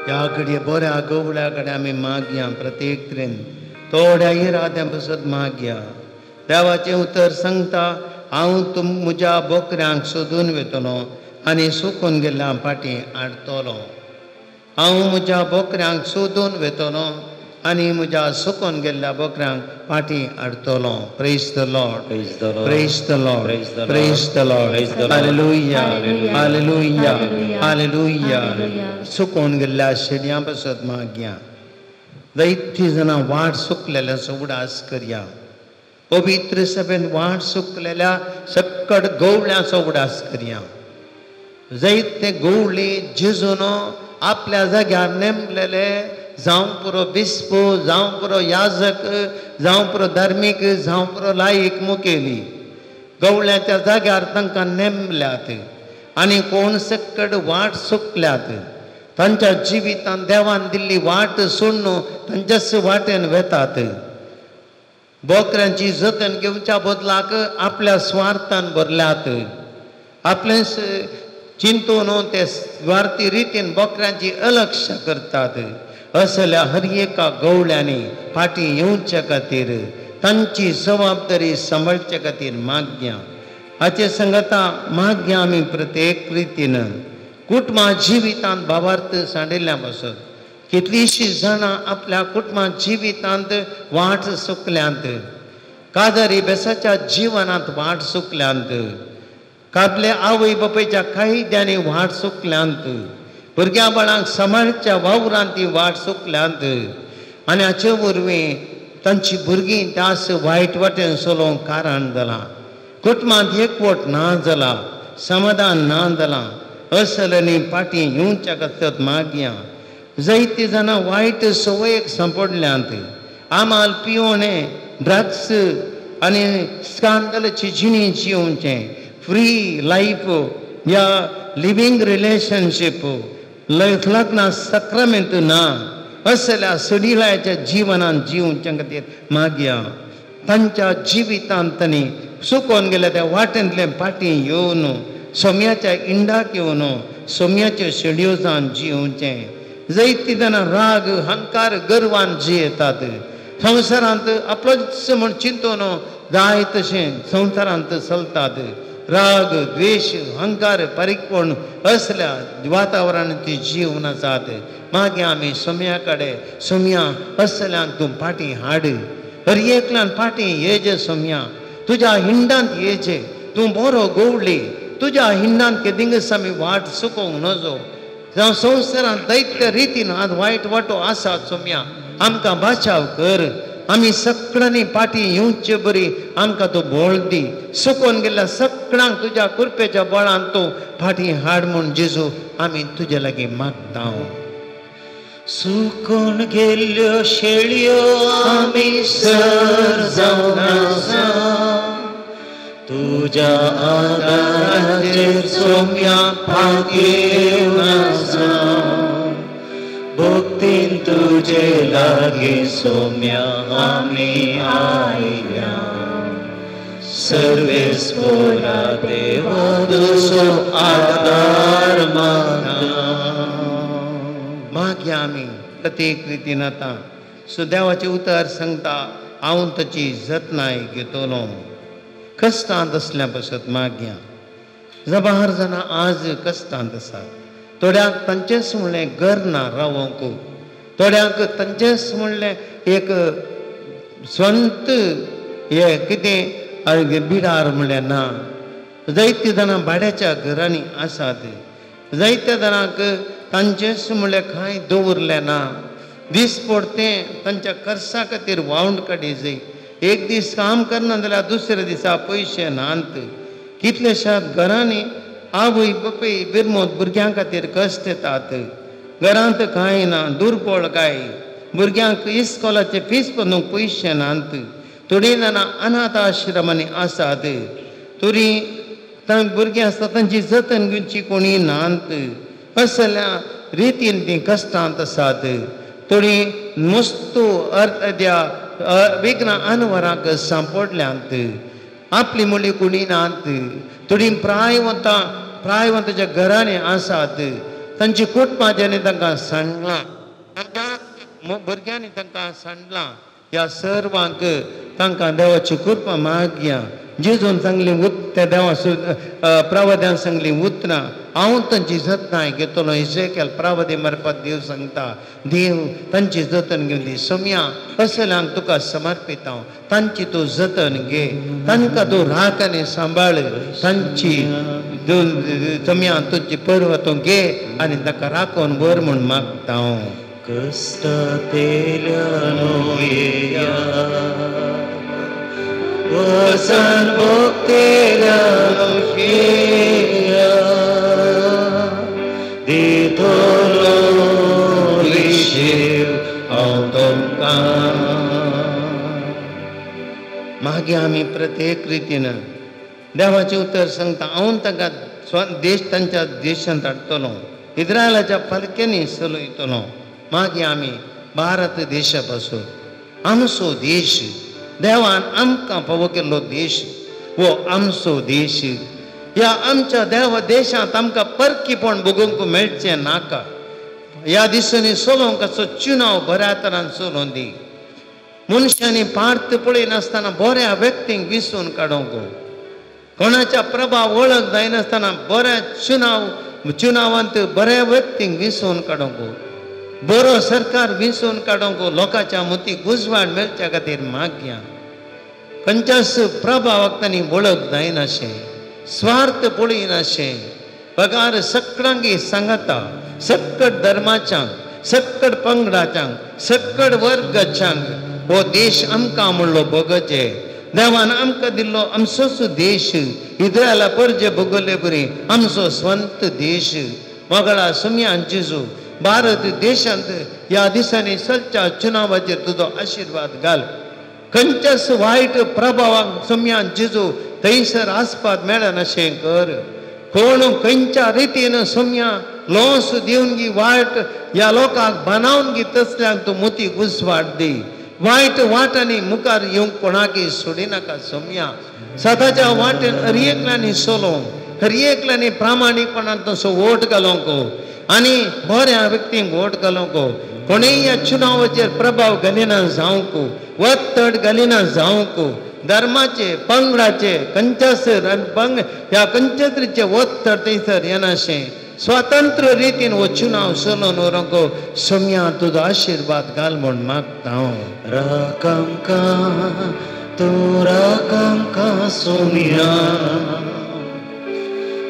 ह्या घडये बऱ्या गवळ्या कडेन आमी मागया प्रत्येक तरेन थोड्या इराद्यां पासत मागया. देवाचें उतर सांगता, हांव तुम म्हज्या बोकऱ्यांक सोदून वेतलो आनी सुकून गेल्ल्या फाटीं हाडटलो. हांव म्हज्या बोकऱ्यांक सोदून वेतलो आनी म्हज्या सुकून गेल्ल्या बोकऱ्यांक फाटीं हाडटलो. Praise the Lord, praise the Lord, praise the Lord. Hallelujah, hallelujah, hallelujah. सुकून गेल्ल्या शेडयां पासत मागया. जायतीं जाणां वाट सुकलेल्यांचो उडास करया. पवित्र सभेन वाट सुकलेल्या सक्कड गवळ्यांचो उडास करया. जायते गवळी जेजून आपल्या जाग्यार नेमलेले, जावं पुरो बिस्पो, जावं पुरो याजक, जावं पुरो धार्मीक, जावं पुरो लायक मुखेली गवळ्यांच्या जाग्यार तांकां नेमल्यात आनी कोण सक्कड वाट सुकल्यात. तांच्या जिवितान देवान दिल्ली वाट सोडून तांच्याच वाटेन वेतात. बोकऱ्यांची जतन घेवच्या बदलाक आपल्या स्वार्थान भरल्यात. आपलेंच चिंतून ते स्वार्थी रितीन बोकऱ्यांची अलक्ष करतात. असल्या हर एका गवळ्यांनी फाटीं येवचे खातीर तांची जबाबदारी सांबाळचे खातीर मागया. हाचे संगता मागया आमी प्रत्येक रितीन कुटुंबा जिवितांत भावार्थ सांडिल्ल्या पासत कितलींशीं जाणां आपल्या कुटुंबा जिवितांत वाट सुकल्यांत, काजारी बेसाच्या जिवनांत वाट सुकल्यांत, कापले आवय बापायच्या कायद्यांनी वाट सुकल्यांत, भुरग्यां बाळांक सांबाळच्या वावरांत ती वाट सुकल्यांत आनी हाचे वरवीं तांची भुरगीं त्यास वायट वाटेन चलोवंक कारण जालां. कुटुंबांत एकवट ना जाला, समाधान ना जालां. असल्यानी फाटीं येवच्या खातीर मागया. जायतीं जाणां वायट संवयेक सांपडल्यांत. आमाल पिवणें, ड्रग्स आनी स्कांदलाची जिणी जिवचें, फ्री लायफ या लिवींग रिलेशनशीप, लग्ना सक्रामेंत ना, असल्या सडिलायाच्या जिवनान जिवच्या खातीर मागया. तांच्या जिवितांत तांणी सुकोवन गेल्या त्या वाटेंतले फाटीं येवन सोम्याच्या इंडाक येवन सोम्याच्यो शेडयो जावन जिवचें. जायतीं जाणां राग, हंकार, गर्वान जियेतात. संवसारांत आपलोच म्हण चिंतून जाय तशें संवसारांत चलतात. राग, द्वेश, अहंकार, बारीकपण असल्या वातावरणांत ती जीवन आसात. मागीर आमी सोम्या कडेन, सोम्या असल्यांक तूं फाटीं हाड, हर एकल्यान फाटीं येजे सोम्या, तुज्या हिंडांत येजे, तूं बरो गवळी, तुज्या हिंडान केदिंगस आमी वाट चुकोवंक नजो. जावं संवसारांत दैत्य रितीन आज वायट वाटो आसा सोम्या, आमकां बाचाव कर. आमी सगळ्यांनी पाटी येवचे बरी आमकां तूं बोळ दी. सुकोवन गेल्ल्या सगळ्यांक तुज्या कृपेच्या बळान तूं फाटीं हाड म्हूण जेजू आमी तुजे लागीं मागता. सुकून गेल्ल्यो शेळयो आमी सर जावन आसा, तुज्या आदाराचेर सोम्या पातयेवन आसा. भक्तीन तुजे लागीं सोम्या आमी आयल्या, सर्वेस्पोरा देवा तुजो आदार मागता. मागया आमी प्रत्येक रितीन आतां सो देवाचें उतर सांगता, हांव ताची जतनाय घेतलो. कश्टांत आसल्या पासत मागया. जबार जाणां आज कश्टांत आसा. थोड्यांक तांचेंच म्हणलें घर ना रावोंक, थोड्यांक तांचेंच म्हणलें एक स्वंत हें कितें बिडार म्हणलें ना. जायते जाणां भाड्याच्या घरांनी आसात, जायत्या जाणांक तांचेंच म्हणल्यार कांय दवरलें ना. दीस पडतें तांच्या खर्चा खातीर वावंड काडी जाय. एक दीस काम करना जाल्यार दुसऱ्या दिसा पयशे नात. कितल्याश्या घरांनी आवय बापूय बिरमोत भुरग्यां खातीर कश्ट येतात. घरांत कांय ना, दुर्बळ काय, भुरग्यांक इस्कोलाचे फीस भरूंक पयशे नात. थोडीं जाणां अनाथ आश्रमांनी आसात, थोडीं भुरगीं आसता तांची जतन घेवची कोणी नात. असल्या रितीन तीं कश्टांत आसात. थोडीं मस्तू अर्थ त्या विघ्न अनवराक सांपडल्यांत, आपली मुली कोणी नात. थोडीं प्रायवंतां प्रायवंताच्या घरांनी आसात, तांची कुटुंबांनी तांकां सांडलां, भुरग्यांनी तांकां सांडलां. ह्या सर्वांक तांकां देवाची कृपा मागया. जेजून सांगली त्या देवा प्रवाद्यान सांगली उतरां, हांव तांची जतनाय घेतलो. इजेकेल प्रावदी मार्फत देव सांगता, देव तांची जतन घेवन दी. सोम्या असल्यांक तुका समर्पीत हांव, तांची तूं जतन घे, तांकां तूं राख आनी सांबाळ. तांची सोम्या तुजी पर्व तूं घे आनी ताका राखून व्हर म्हूण मागता हांव. कश्टांतल्यान येया, वसन भोगतेल्यान येया, दितलो विशेव हांव तुमकां. मागीर आमी प्रत्येक रितीन देवाचें उतर सांगता, हांव तांकां देश तांच्या देशांत हाडटलो, इस्रायलाच्या पालख्यांनी चलयतलो. मागीर आमी भारत देशा पासून आमचो देश देवान आमकां फावो केल्लो देश हो आमचो देश. ह्या आमच्या देवा देशांत आमकां परकीपण भोगूंक मेळचें नाका. ह्या दिसांनी चलोवंक असो चुनाव बऱ्या तरान चलोवन दी. मनशांनी पार्थ पळयनासतना बऱ्या व्यक्तींक विसून काडूंक, कोणाच्या प्रभाव वळख जायनासतना बऱ्या चुनावांत बऱ्या व्यक्तींक विसून काडूंक, बरो सरकार विंचून काडूंक, लोकांच्या मतीक उजवाड मेळच्या खातीर मागया. खंयच्याच प्रभावाक तांणी वळख जायनाशें, स्वार्थ पळयनाशें, बगार सगळ्यांक सांगता, सक्कड धर्माच्यांक, सक्कड पंगडाच्यांक, सक्कड वर्गाच्यांक हो देश आमकां म्हणलो भोगचे. देवान आमकां दिल्लो आमचोच देश, इस्रायला परजे भोगले बरी आमचो स्वंत देश. मगळा सुम्यान जेजू भारत देशांत ह्या दिसांनी चलच्या चुनावाचेर तुजो आशिर्वाद घाल. खंयच्याच वायट प्रभावाक सोम्यान जेजू थंयसर आसपाक मेळनाशें कर. कोण खंयच्या रितीन सोम्या लोस दिवन गी वायट ह्या लोकांक बनावन गी तसल्यांक तूं मोती उजवाड दी. वायट वाटांनी मुखार येवंक कोणाकय सोडिनाका सोम्या. सदांच्या वाटेन हर एकल्यांनी चलोवंक, हर एकल्यांनी प्रामाणीकपणान तसो वोट घालूंक आनी बऱ्या व्यक्तींक वोट घालूंक. कोणेय ह्या चुनावाचेर प्रभाव घालिना जावंक, वत्तड घालिना जावंक, धर्माचे पंगडाचे खंयच्याच पंग ह्या खंयच्याच रितीचे वत्तड थंयसर येनाशें स्वतंत्र रितीन हो चुनाव चलोवन व्हरूंक सोम्या तुजो आशिर्वाद घाल म्हूण मागता हांव. राख आमकां तूं, राख आमकां सोम्या,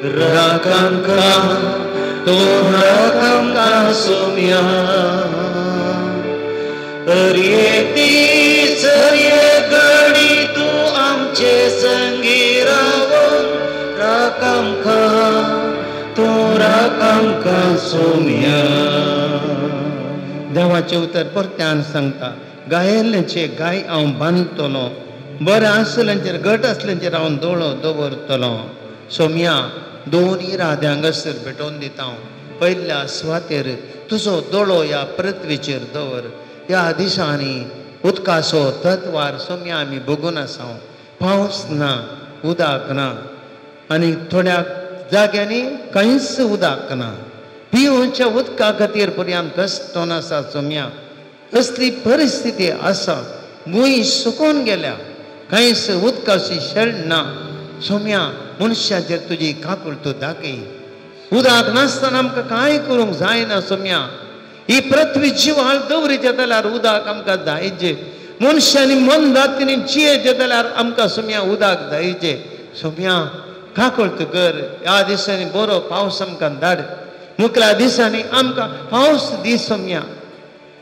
राख आमकां तूं राख आमकां सोम्या. हर एक दीस हर एक घडी तूं आमचे संगी रावून राख आमकां तूं राख आमकां सोम्या. देवाचें उतर परत्यान सांगता, गायेल्ल्याचे गाय हांव बांदतलो, बरें आसल्यांचेर घट आसल्यांचेर हांव दोळो दवरतलो. सोम्या दोन इरादे हांगासर भेटोवन दिता हांव. पयल्या सुवातेर तुजो दोळो ह्या पृथ्वीचेर दवर. ह्या दिसांनी उदकाचो तत्वार सोम्या आमी भोगून आसा. पावस ना, उदक ना आनी थोड्या जाग्यांनी कांयच उदक ना. पिवच्या उदका खातीर पर्यंत कश्टोन आसा सोम्या. असली परिस्थिती आसा. भूंय सुकून गेल्या, कांयच उदकाची शेळ ना. सोम्या मनशाचेर तुजी काकूळ तूं दाखय. उदक नासतना आमकां कांय करूंक जायना सोम्या. ही पृथ्वी जिवाळ दवरीचे जाल्यार उदक आमकां जायचे. मनशांनी मन जातींनी जियेचे जाल्यार आमकां सोम्या उदक जायचे. सोम्या काकूळ तूं कर. ह्या दिसांनी बरो पावस आमकां धाड. मुखल्या दिसांनी आमकां पावस दी सोम्या.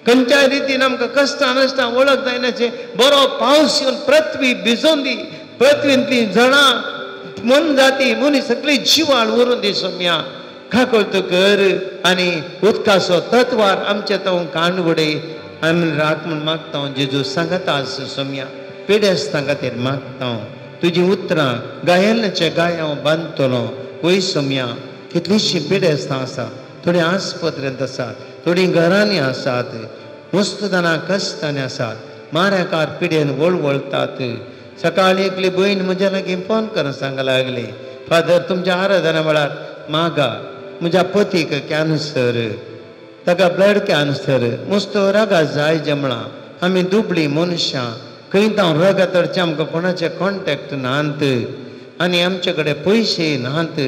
खंयच्याय रितीन आमकां कश्टां नश्टां वळख जायनाचे बरो पावस येवन पृथ्वी भिजोवन दी. पृथ्वींतली झाडां मन जाती मनीस सगळी जिवाळ व्हरून दी सोम्या. काकूळ तूं कर आनी उदकाचो तत्वार आमचे तो कान उडय. आमी राख म्हूण मागता जेजू सांगता आस सोम्या. पिडेस्तां खातीर मागता तुजीं उतरां गायेल्ल्याचे गाय हांव बांदतलो. वय सोम्या कितलींशीं पिडेस्तां आसा, थोडीं आस्पत्रेंत आसात, थोडीं घरांनी आसात, मुस्तदाना कश्टांनी आसात, माऱ्याकार पिडेन वळवळतात. सकाळी एकली भयण म्हज्या लागीं फोन करून सांग लागली, फादर तुमच्या आराधना वेळार मागा म्हज्या पतीक कॅन्सर, ताका ब्लड कॅन्सर, मुस्तो रगत जाय जेमळां. आमी दुबळी मनशां, खंय तांव रगत हाडचें आमकां कोणाचे कॉन्टेक्ट नात आनी आमचे कडेन पयशे नात.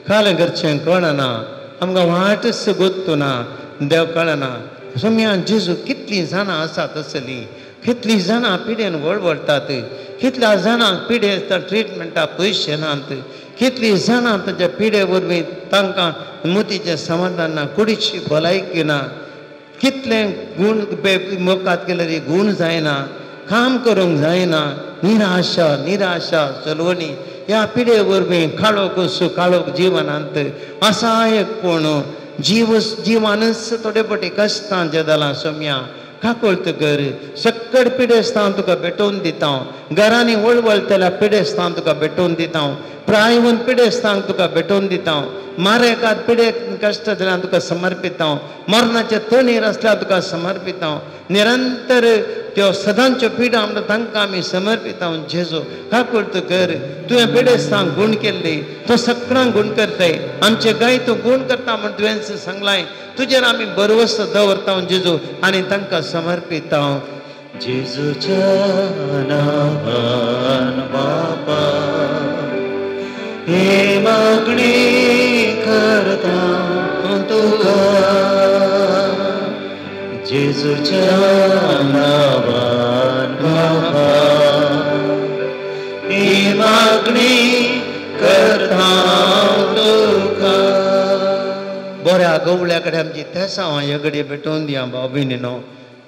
काल घरचें कळना, आमकां वाटच गोत्तुना, देव कळना. सोम्या जेजू कितलीं जाणां आसात असलीं, कितलीं जाणां पिडेन वळवळटात, कितल्या जाणांक पिडे ट्रिटमेंटा पयशे नात, कितलीं जाणां तांच्या पिडे वरवीं तांकां मोतीचें समाधान ना, कुडीची भलायकी ना, कितलें गूण मोकात केल्यार गूण जायना, काम करूंक जायना, निराशा निराशा चलवणी. ह्या पिडे वरवीं काळोख काळोख जिवनांत आसा एक कोण जीव जिवानच थोडे फावटी कश्टां जालां सोम्या. काकूळ तूं कर. सक्कड पिडेस्तां तुका भेटोवन दिता. घरांनी वळवळटल्या पिडेस्तां तुका भेटोवन दिता. प्रायवन पिडेस्तांक तुका भेटोवन दिता. मारेकार पिडे कश्ट जाल्यार तुका समर्पिता. मरणाचे तणीर आसल्यार तुका समर्पिता. निरंतर त्यो सदांच्यो पिडा म्हणटा तांकां आमी समर्पिता. जेजू काकूळ तूं कर. तुवें पिडेस्तांक गूण केल्ली, तूं सगळ्यांक गूण करताय. आमचे गाय तूं गूण करता म्हण तुवें सांगलाय. तुजेर आमी भरवंसो दवरता जेजू आनी तांकां समर्पिता. जेजूच्या नांवान बापा हे मागणी करता तुका. जेजूच्या नांवान बापा ही मागणी करता तुका. बऱ्या गवळ्या कडेन आमची तेसांवां ह्या घडये भेटोवन दिया भाव भयणीनो.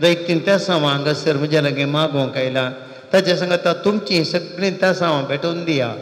दैतीन तेसांवां हांगासर म्हज्या लागीं मागोवंक आयला. ताच्या सांगता तुमचीं सगळीं तेसांवां भेटोवन दिया.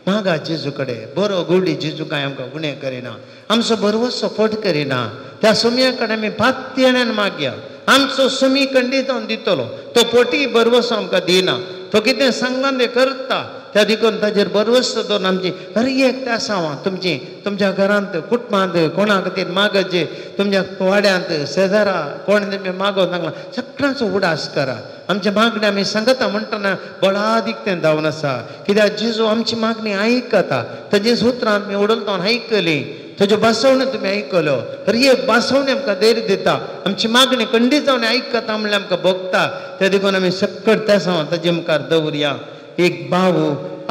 मागा जेजू कडेन. बरो गवळी जेजू कांय आमकां गुणे करिना, आमचो भरवंसो फट करिना. त्या सोम्या कडेन आमी पातयेण्यान मागया. आमचो सोमी खंडीत जावन दितलो. तो पोटी भरवंसो आमकां दिना. तो कितें सांगलां तें करता. त्या देखून ताजेर भरवंसो दवरून आमची हर एक तेसांवां तुमची तुमच्या घरांत कुटुंबांत कोणा खातीर मागचे, तुमच्या वाड्यांत शेजारा कोण तुमी मागोवन सांगलां सगळ्यांचो उडास करा. आमच्या मागणी आमी सांगता म्हणटना बळादीक तें जावन आसा. कित्याक जेजू आमची मागणी आयकता. ताजी सुत्रां आमी उडलता आयकली, ताज्यो भासवण्यो तुमी आयकल्यो. हर एक भासवणी आमकां धैर्य दिता. आमची मागणी खंडीत जावन आयकता म्हणल्यार आमकां भोगता. त्या देखून आमी सक्कड तेसांवां ताजे मुखार दवरया. एक भाव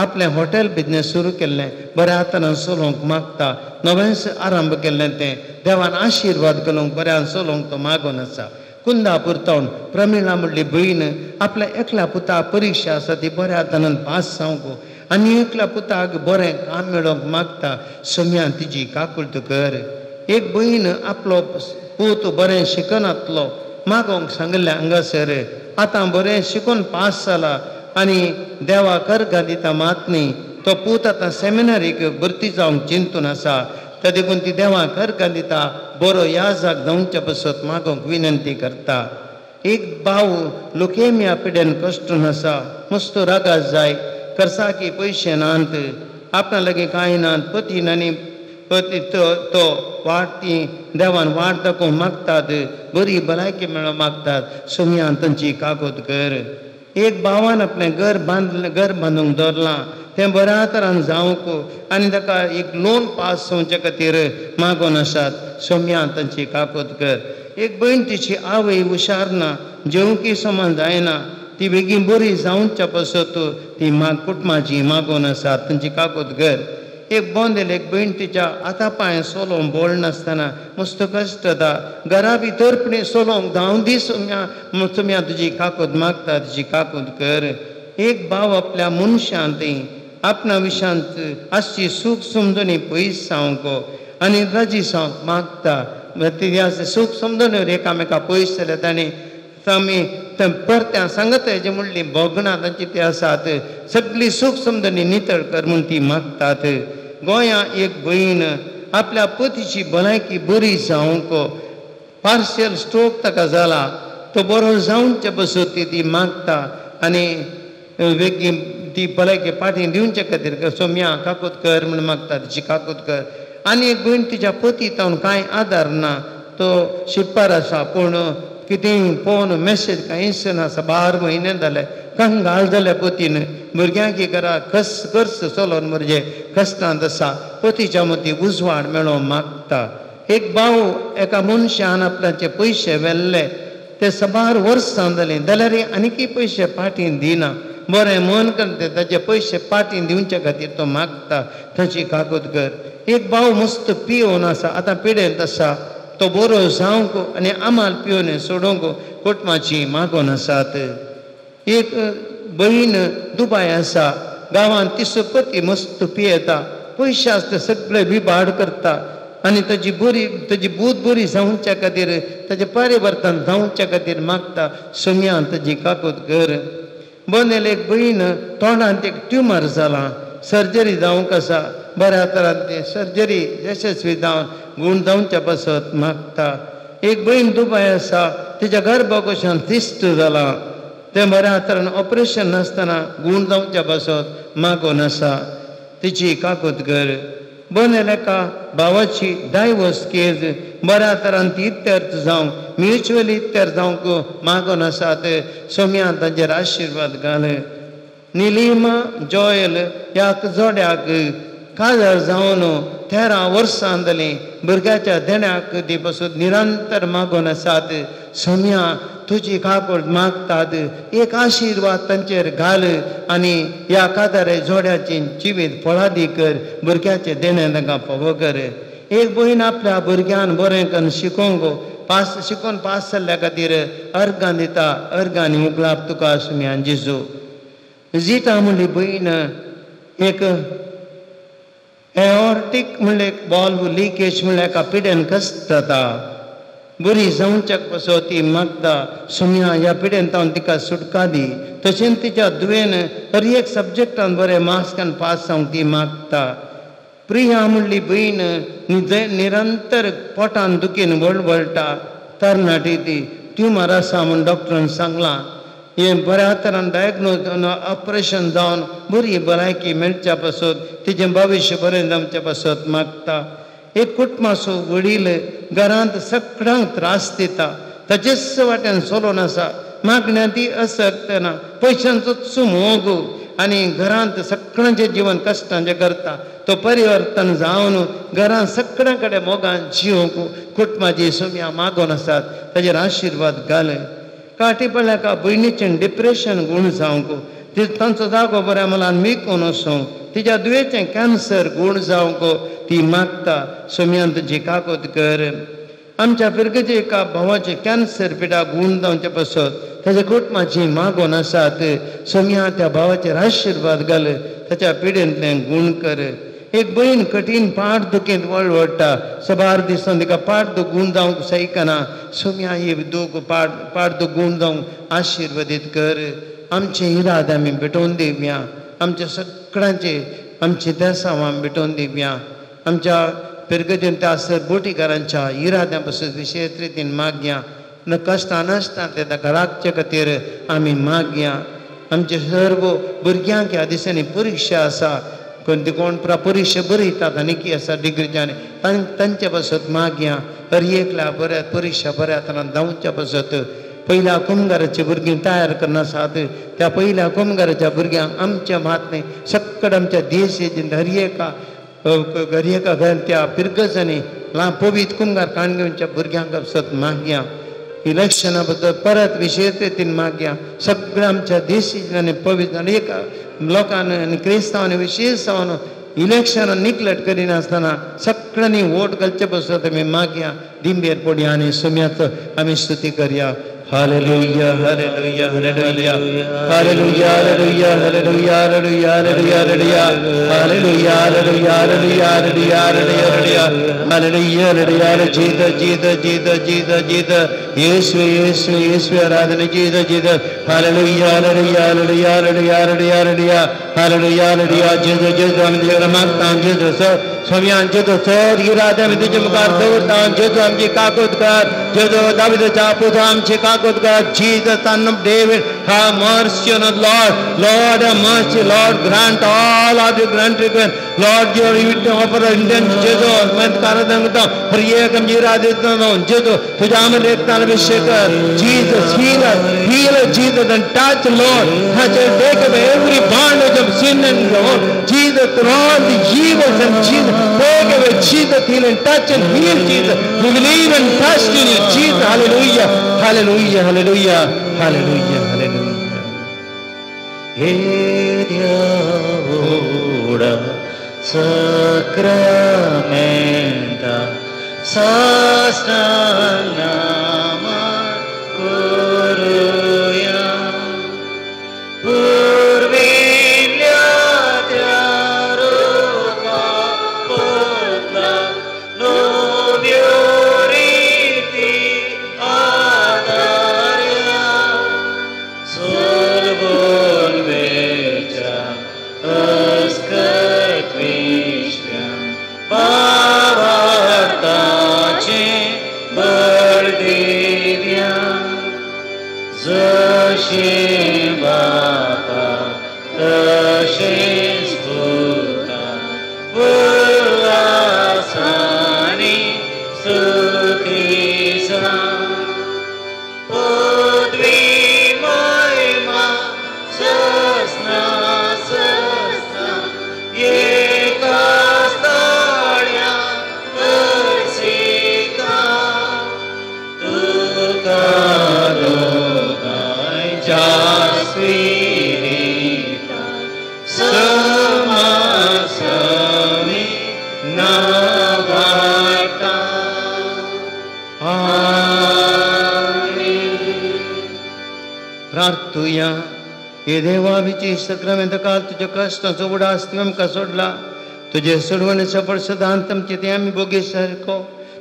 आपलें हॉटेल बिजनेस सुरू केल्लें, बऱ्या हातान चलोवंक मागता. नवेंच आरंभ केल्लें तें देवान आशिर्वाद करूंक बऱ्यान चलोवंक तो मागून आसा. कुंदापूर तावन प्रमिळा म्हणली भयण आपल्या एकल्या पुता परिक्षा आसा ती बऱ्या हातान पास जावंक आनी एकल्या पुताक बरें काम मेळोवंक मागता सोम्या तिजी काकुळट कर. एक भयण आपलो पूत बरें शिकनातलो मागोंक सांगिल्लें हांगासर आतां बरें शिकून पास जाला आनी देवाक अर्गां दिता मात न्ही तो पूत आतां सेमिनारीक भरती जावंक चिंतून आसा त्या देखून ती देवाक अर्गां दिता बरो याजाक जावच्या पासत मागोंक विनंती करता. एक भाव लुकेमिया पिड्यान कश्टून आसा मस्त रागास जाय खर्चाकी पयशे नात आपणा लागीं कांय नात पतीन आनी पती तो वाट ती देवान वाट दाखोवंक मागतात बरी भलायकी मेळोवंक मागतात सोम्यान तांची कागद कर. एक भावान आपलें घर बांदलें घर बांदूंक दवरलां तें बऱ्या तरान जावंक आनी ताका एक लोन पास जावचे खातीर मागून आसात सोम्यान तांची कागद कर. एक भयण तिची आवय हुशार ना जेवंकी समान जायना ती बेगीन बरी जावच्या पासत ती कुटुंबाची मागून आसात तांची कागद कर. एक बोंदेल एक भयण तिच्या हाता पांय सोलोवंक बोळ नासतना मस्त कश्ट जाता घरा भितर पण सोलोवंक धांव दी सोम्या सोम्या तुजी काकूत मागता तुजी काकूत कर. एक भाव आपल्या मनशांत आपणा विशांत आसची सूख समजणी पयस जावंक आनी राजी जावंक मागता ती सूख समजणी एकामेका पयस जाल्यार ताणें आमी परत्या सांगत जे म्हणली भोगणां तांची ती आसात सगळी सूख समजणी नितळ कर म्हूण ती मागतात. गोंया एक भयण आपल्या पतीची भलायकी बरी जावंक पार्शियल स्ट्रोक ताका जाला तो बरो जावचे पासत ती मागता आनी बेगीन ती भलायकी फाटीं दिवचे खातीर सोम्या काकूत कर म्हूण मागता तिची काकूत कर. आनी एक भयण तिच्या पती तावन कांय आदार ना तो शिकपार आसा पूण कितेंय फोन मॅसेज कांयच ना साबार म्हयने जाले कंगाल जाल्या पतीन भुरग्यांक घरा कस खर्च चलोवन म्हणजे कश्टांत आसा पतीच्या मदीं उजवाड मेळोवंक मागता. एक भाव एका मनशान आपल्याचे पयशे व्हेल्ले ते साबार वर्सां जालीं जाल्यार आनीकय पयशे फाटीं दिना बरें मन करता ताचे पयशे फाटीं दिवचे खातीर तो मागता ताची कागद कर. एक भाव मस्त पियोवन आसा आतां पिडेंत आसा तो बरो जावंक आनी आमाल पिवन सोडोवंक कुटुंबाची मागून आसात. एक भयण दुबाय आसा गांवांत तिचो पती मस्त पियेता पयशे आसता सगळे विबाड करता आनी ताजी बरी ताजी बूद बरी जावच्या खातीर ताजें परिवर्तन जावच्या खातीर मागता सोम्यान ताजी काकूत कर. बोनेल एक भयण तोंडांत एक ट्युमर जाला सर्जरी जावंक आसा बऱ्या तरान तें सर्जरी यशस्वी जावन गूण जावच्या पासत मागता. एक भयण दुबाय आसा तिच्या गर्भकोशान तिश्ट जाला तें बऱ्या तरान ऑपरेशन नासतना गूण जावच्या पासत मागून आसा तिची काकूत कर. बोनेल एका भावाची डायवोर्स केज बऱ्या तरान ती इत्यर्थ जावंक म्युच्युअली इत्यर्थ जावंक मागून आसात सोम्यान तांचेर आशिर्वाद घाल. निलिमा जॉयल ह्या जोड्याक काजार जावन 13 वर्सां जालीं भुरग्याच्या देण्याक ती पसून निरंतर मागून आसात सोम्या तुजी काकूट मागतात एक आशिर्वाद तांचेर घाल आनी ह्या कादारे जोड्याची जिवीत फळादी कर भुरग्याचें देणें तांकां फावो कर. एक भयण आपल्या भुरग्यान बरें करून शिकोवंक पास शिकोवन पास जाल्ल्या खातीर अर्गां दिता अर्गांनी उगलाप तुका सोम्यान जेजू. जिता म्हणली भयण एक एओर्टीक म्हणलें एक बॉल्व लिकेज म्हणल्यार एका पिड्यान कश्ट जाता बरी जावच्याक पासत ती मागता सोम्या ह्या पिड्यान तावन तिका सुटका दी. तशेंच तिच्या दुयेन हर एक सब्जेक्टान बरें मार्क्सान पास जावंक ती मागता. प्रिया म्हणली भयण निरंतर पोटान दुखीन वळवळटा तरणाटी ती ट्युमर आसा म्हूण डॉक्टरान सांगलां हें बऱ्या तरान डायग्नोज ऑपरेशन जावन बरी भलायकी मेळच्या पासत तिचें भविश्य बरें जावच्या पासत मागता. एक कुटुंबाचो वडील घरांत सगळ्यांक त्रास दिता ताचेच वाट्यान चलोवन आसा मागण्या ती असक्त ना पयशांचोच मोग आनी घरांत सगळ्यांचें जिवन कश्टांचें करता तो परिवर्तन जावन घरांत सगळ्यां कडेन मोगान जिवंक कुटुंबाची सोम्या मागून आसात ताजेर आशिर्वाद घाल. काटी पडल्या का भयणीचें डिप्रेशन गूण जावंक तांचो जागो बऱ्या मनान विकून वचूंक तिच्या दुयेचें कॅन्सर गूण जावंक ती मागता सोम्यान तुजी काकूत कर. आमच्या फिरगेचे एका भावाचें कॅन्सर पिडा गूण जावचे पासत ताच्या कुटुंबाची मागोवन आसात. सोम्या त्या भावाचेर आशिर्वाद घाल, ताच्या पिडेंतल्यान गूण कर. एक भयण कठीण पाठ दुखेंत वळवळटा, सबार दिसान तिका पाठ दूख गूण जावंक सैकना. सोम्या ही दूख पाठ दूख गूण जावंक आशिर्वादीत कर. आमचे इरादे आमी भेटोवन दिवया, आमच्या सगळ्यांचे आमचे देसांव आमी भेटोवन दिवया. आमच्या पिरगजेन त्या सर बोटीकारांच्या इराद्यां पासून विशेष रितीन मागया. न कश्टां नासता ते ताका राखचे खातीर आमी मागया. आमचे सर्व भुरग्यांक ह्या दिसांनी परिक्षा आसा, कोण कोण परिक्षा बरयतात आनी की आसा डिग्रीच्यान तांचे पासत मागया. हर एकल्या बऱ्या परिक्षा बऱ्या तरान धांवच्या पासत पयल्या कुमगाराची भुरगीं तयार करना आसात. त्या पयल्या कुमगाराच्या भुरग्यांक आमच्या मात न्ही सक्कड आमच्या देश हर एका हर एका घरान त्या पिरगजांनी ल्हान पवीत कुमगार काण घेवच्या भुरग्यांक पासत मागया. इलेक्शना बद्दल परत विशेष रितीन मागया. सगळ्या आमच्या देशी आनी पवित्र आनी एका लोकांनी आनी क्रिस्तांवांनी विशेष जावन इलेक्शनां निग्लेक्ट करिनासतना सगळ्यांनी वोट घालचे पासत आमी मागया. दिंबेर पडया आनी सोम्याचो आमी स्तुती करया. Hallelujah, hallelujah, hallelujah, hallelujah, hallelujah, hallelujah, hallelujah, hallelujah, hallelujah, hallelujah, hallelujah, hallelujah, hallelujah, hallelujah, hallelujah. Jesus, Jesus, Jesus, Jesus, Jesus, येशू येशू येशू आराधना. Jesus, Jesus, hallelujah, hallelujah, hallelujah, hallelujah, hallelujah, hallelujah, hallelujah, hallelujah. Jesus, Jesus, आमी तुज्या मागता. जेजू sir स्वामी जेजू sir इरादे आमी तुजे मुखार दवरता. जेजू आमची काकूत कर. जेजू दाविदाच्या पुता आमची काकूत कर. Jesus, son of David, have mercy on us, Lord. Lord, have mercy, Lord, grant all our grant request. Lord, your offer intention, Jesus, मैं काराधना हर एक आमची इरादे जेजू तुझ्या आमी लेखतान अभिषेक कर. Jesus, heal us, heal us, Jesus, and touch, Lord, touch and take away every bondage of sin and Lord, Jesus, through all the evils and Jesus, take away, Jesus, heal and touch and heal, Jesus. We believe and trust in you, Jesus. Hallelujah, hallelujah, hallelujah, hallelujah, hallelujah. हे देवोडा sacramenta साष्टांगनामा करूया. पूर्विल्ल्या त्या रूपा पोतला नव्यो रिती आदार्या. सोलबोल वेच्या अस्कत विश्व्या भावार्थाचे बळ दिव्या. जशें बापा तशेंच पुता उल्हासानी स्तुतीसा. पदवी महिमा ससना ससना एकाच ताळ्या करसिता. तुका दोगांयच्या स्पिरिता समासमी नावाटा. आमेन. प्रार्थुया. हे देवा, आमची सक्रामेंत काल तुज्या कश्टांचो उडास तुवें आमकां सोडला. तुजे सोडवणे सफळ सदांत आमचे ते आमी भोगी सारको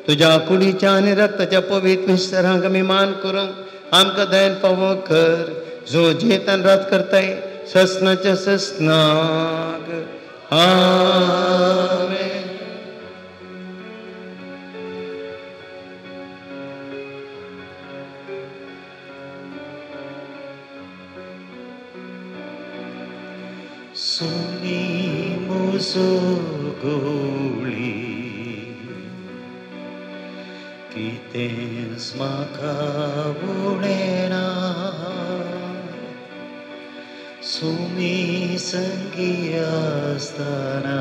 तुज्या कुडीच्या आनी रक्ताच्या पवित्र विस्तारांक आमी मान करूंक आमकां दयन पावो कर. जो जेतान रात करताय ससनाच्या ससनाक. आमेन. सुनी मुजो गोळी कितेंच म्हाका उणें सुमी संगी आसतना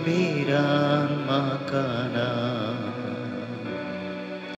भिरान म्हाका ना.